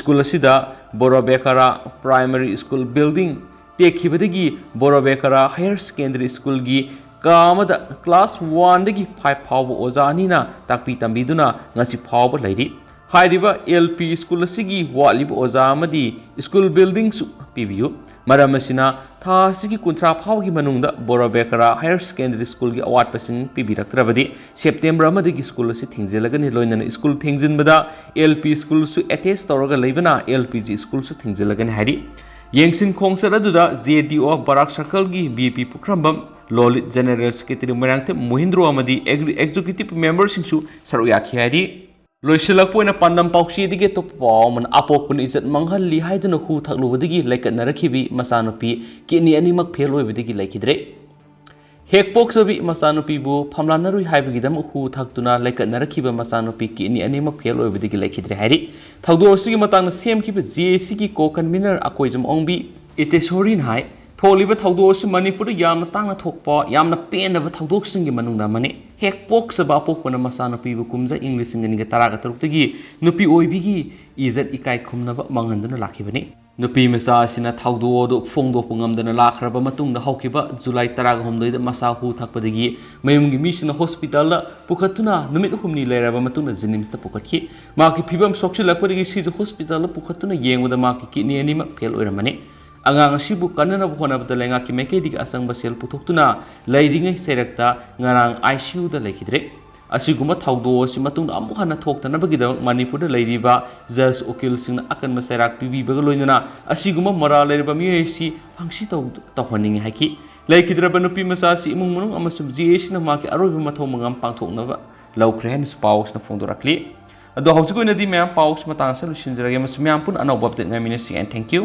School ꯑꯁꯤꯗ ꯕꯣꯔꯣꯕꯦꯀꯔꯥ Primary School building ꯇꯦꯛꯈꯤꯕꯗꯒꯤ ꯕꯣꯔꯣꯕꯦꯀꯔꯥ Higher Secondary Schoolꯒꯤ ꯀꯥ ꯑꯃꯗ class oneꯗꯒꯤ five ꯐꯥꯎꯕ ꯑꯣꯖꯥ ꯑꯅꯤꯅ ꯇꯥꯛꯄꯤ ꯇꯝꯕꯤꯗꯨꯅ ꯉꯁꯤ ꯐꯥꯎꯕ ꯂꯩꯔꯤ꯫ ꯍꯥꯏꯔꯤꯕ LP school ꯑꯁꯤꯒꯤ ꯋꯥꯠꯂꯤꯕ ꯑꯣꯖꯥ ꯑꯃꯗꯤ school buildingꯁꯨ ꯄꯤꯕꯤꯌꯨ꯫ ꯃꯔꯝ ꯑꯁꯤꯅ, ꯊꯥ ꯑꯁꯤꯒꯤ ꯀꯨꯟꯊ꯭ꯔꯥ ꯐꯥꯎꯕꯒꯤ ꯃꯅꯨꯡꯗ ꯕꯣꯔꯣꯕꯦꯀꯔꯥ Higher Secondary Schoolꯒꯤ ꯑꯋꯥꯠꯄꯁꯤꯡ ꯄꯤꯕꯤꯔꯛꯇ꯭ꯔꯕꯗꯤ September ꯑꯃꯗꯒꯤ school ꯑꯁꯤ ꯊꯤꯡꯖꯤꯜꯂꯒꯅꯤ꯫ ꯂꯣꯏꯅꯅ school ꯊꯤꯡꯖꯤꯟꯕꯗ LP schoolꯁꯨ attach ꯇꯧꯔꯒ ꯂꯩꯕꯅ LPG schoolꯁꯨ ꯊꯤꯡꯖꯤꯜꯂꯒꯅꯤ ꯍꯥꯏꯔꯤ꯫ ꯌꯦꯡꯁꯤꯟ ꯈꯣꯡꯆꯠ ꯑꯗꯨꯗ JDO ꯕꯔꯥꯛ circleꯒꯤ VP ꯄꯨꯈ꯭ꯔꯝꯕꯝ, ꯂꯣꯂꯤꯠ, General Secretary ꯃꯣꯏꯔꯥꯡꯊꯦꯝ ꯃꯣꯍꯤꯟꯗ꯭ꯔꯣ ꯑꯃꯗꯤ Executive Memberꯁꯤꯡꯁꯨ ꯁꯔꯨꯛ ꯌꯥꯈꯤ ꯍꯥꯏꯔꯤ꯫ ꯂꯣꯏꯁꯤꯜꯂꯛꯄ ꯑꯣꯏꯅ ꯄꯥꯟꯗꯝ ꯄꯥꯎꯆꯦꯗꯒꯤ ꯑꯇꯣꯞꯄ ꯄꯥꯎ ꯑꯃꯅ, ꯑꯄꯣꯛꯄꯅ ꯏꯖꯠ ꯃꯥꯡꯍꯜꯂꯤ ꯍꯥꯏꯗꯨꯅ ꯍꯨ ꯊꯛꯂꯨꯕꯗꯒꯤ ꯂꯩꯀꯠꯅꯔꯛꯈꯤꯕꯤ ꯃꯆꯥꯅꯨꯄꯤ kidney ꯑꯅꯤꯃꯛ fail ꯑꯣꯏꯕꯗꯒꯤ ꯂꯩꯈꯤꯗ꯭ꯔꯦ꯫ ꯍꯦꯛ ꯄꯣꯛꯆꯕꯤ ꯃꯆꯥꯅꯨꯄꯤꯕꯨ ꯐꯝꯂꯥꯟꯅꯔꯨꯏ ꯍꯥꯏꯕꯒꯤꯗꯃꯛ ꯍꯨ ꯊꯛꯇꯨꯅ ꯂꯩꯀꯠꯅꯔꯛꯈꯤꯕ ꯃꯆꯥꯅꯨꯄꯤ ꯀꯤꯠꯅꯤ ꯑꯅꯤꯃꯛ ꯐꯦꯜ ꯑꯣꯏꯕꯗꯒꯤ ꯂꯩꯈꯤꯗ꯭ꯔꯦ ꯍꯥꯏꯔꯤ꯫ ꯊꯧꯗꯣꯛ ꯑꯁꯤꯒꯤ ꯃꯇꯥꯡꯗ ꯁꯦꯝꯈꯤꯕ ꯖꯦ ꯑꯦ ꯁꯤꯒꯤ ꯀꯣ ꯀꯟꯚꯤꯅꯔ ꯑꯀꯣꯏꯖꯝ ꯑꯣꯡꯕꯤ ꯏꯇꯦꯁꯣꯔꯤꯅ ꯍꯥꯏ, ꯊꯣꯛꯂꯤꯕ ꯊꯧꯗꯣꯛ ꯑꯁꯤ ꯃꯅꯤꯄꯨꯔꯗ ꯌꯥꯝꯅ ꯇꯥꯡꯅ ꯊꯣꯛꯄ, ꯌꯥꯝꯅ ꯄꯦꯟꯗꯕ ꯊꯧꯗꯣꯛꯁꯤꯡꯒꯤ ꯃꯅꯨꯡꯗ ꯑꯃꯅꯤ꯫ ꯍꯦꯛ ꯄꯣꯛꯆꯕ ꯑꯄꯣꯛꯄꯅ ꯃꯆꯥꯅꯨꯄꯤꯕꯨ ꯀꯨꯝꯖꯥ ꯏꯪ ꯂꯤꯁꯤꯡ ꯑꯅꯤꯒ ꯇꯔꯥꯒ ꯇꯔꯨꯛꯇꯒꯤ ꯅꯨꯄꯤ ꯑꯣꯏꯕꯤꯒꯤ ꯏꯖꯠ ꯏꯀꯥꯏ ꯈꯨꯝꯅꯕ ꯃꯥꯡꯍꯟꯗꯨꯅ ꯂꯥꯛꯈꯤꯕꯅꯤ꯫ ꯅꯨꯄꯤ ꯃꯆꯥ ꯑꯁꯤꯅ ꯊꯧꯗꯣꯛ ꯑꯗꯨ ꯐꯣꯡꯗꯣꯛꯄ ꯉꯝꯗꯅ ꯂꯥꯛꯈ꯭ꯔꯕ ꯃꯇꯨꯡꯗ, ꯍꯧꯈꯤꯕ ꯖꯨꯂꯥꯏ ꯇꯔꯥꯍꯨꯝꯗꯣꯏꯗ ꯃꯁꯥ ꯍꯨ ꯊꯛꯄꯗꯒꯤ ꯃꯌꯨꯝꯒꯤ ꯃꯤꯁꯤꯡꯅ ꯍꯣꯁꯄꯤꯇꯥꯜꯗ ꯄꯨꯈꯠꯇꯨꯅ ꯅꯨꯃꯤꯠ ꯍꯨꯝꯅꯤ ꯂꯩꯔꯕ ꯃꯇꯨꯡꯗ ꯖꯦꯅꯤꯝꯁꯇ ꯄꯨꯈꯠꯈꯤ꯫ ꯃꯍꯥꯛꯀꯤ ꯐꯤꯕꯝ ꯁꯣꯛꯆꯤꯜꯂꯛꯄꯗꯒꯤ ꯁꯤꯖ ꯍꯣꯁꯄꯤꯇꯥꯜꯗ ꯄꯨꯈꯠꯇꯨꯅ ꯌꯦꯡꯕꯗ ꯃꯍꯥꯛꯀꯤ ꯀꯤꯠꯅꯤ ꯑꯅꯤꯃꯛ ꯐꯦꯜ ꯑꯣꯏꯔꯝꯃꯅꯤ꯫ ꯑꯉꯥꯡ ꯑꯁꯤꯕꯨ ꯀꯟꯅꯅꯕ ꯍꯣꯠꯅꯕꯗ ꯂꯩꯉꯥꯛꯀꯤ ꯃꯥꯏꯀꯩꯗꯒꯤ ꯑꯆꯪꯕ ꯁꯦꯜ ꯄꯨꯊꯣꯛꯇꯨꯅ ꯂꯩꯔꯤꯉꯩ ꯆꯩꯔꯛꯇ ꯉꯔꯥꯡ ꯑꯥꯏ ꯁꯤ ꯌꯨꯗ ꯂꯩꯈꯤꯗ꯭ꯔꯦ꯫ ꯑꯁꯤꯒꯨꯝꯕ ꯊꯧꯗꯣꯛ ꯑꯁꯤ ꯃꯇꯨꯡꯗ ꯑꯃꯨꯛ ꯍꯟꯅ ꯊꯣꯛꯇꯅꯕꯒꯤꯗꯃꯛ ꯃꯅꯤꯄꯨꯔꯗ ꯂꯩꯔꯤꯕ ꯖꯖ, ꯎꯀꯤꯜꯁꯤꯡꯅ ꯑꯀꯟꯕ ꯆꯩꯔꯥꯛ ꯄꯤꯕꯤꯕꯒ ꯂꯣꯏꯅꯅ ꯑꯁꯤꯒꯨꯝꯕ ꯃꯔꯥꯜ ꯂꯩꯔꯕ ꯃꯤꯑꯣꯏ ꯑꯁꯤ ꯐꯥꯡꯁꯤ ꯇꯧ-, ꯇꯧꯍꯟꯅꯤꯡꯏ ꯍꯥꯏꯈꯤ꯫ ꯂꯩꯈꯤꯗ꯭ꯔꯕ ꯅꯨꯄꯤ ꯃꯆꯥ ꯑꯁꯤ ꯏꯃꯨꯡ ꯃꯅꯨꯡ ꯑꯃꯁꯨꯡ ꯖꯦ ꯑꯦ ꯁꯤꯅ ꯃꯍꯥꯛꯀꯤ ꯑꯔꯣꯏꯕ ꯃꯊꯧ ꯃꯉꯝ ꯄꯥꯡꯊꯣꯛꯅꯕ ꯂꯧꯈ꯭ꯔꯦ ꯍꯥꯏꯅꯁꯨ ꯄꯥꯎꯁꯤꯅ ꯐꯣꯡꯗꯣꯔꯛꯂꯤ꯫ ꯑꯗꯣ ꯍꯧꯖꯤꯛ ꯑꯣꯏꯅꯗꯤ ꯃꯌꯥꯝ ꯄꯥꯎꯁꯤ ꯃꯇꯥꯡ ꯑꯁꯤꯗ ꯂꯣꯏꯁꯤꯟꯖꯔꯒꯦ, ꯑꯃꯁꯨꯡ ꯃꯌꯥꯝ ꯄꯨꯟꯅ ꯑꯅꯧꯕ ꯑꯞꯗꯦꯠ ꯉꯥꯏꯃꯤꯟꯅꯁꯤ, and thank you꯫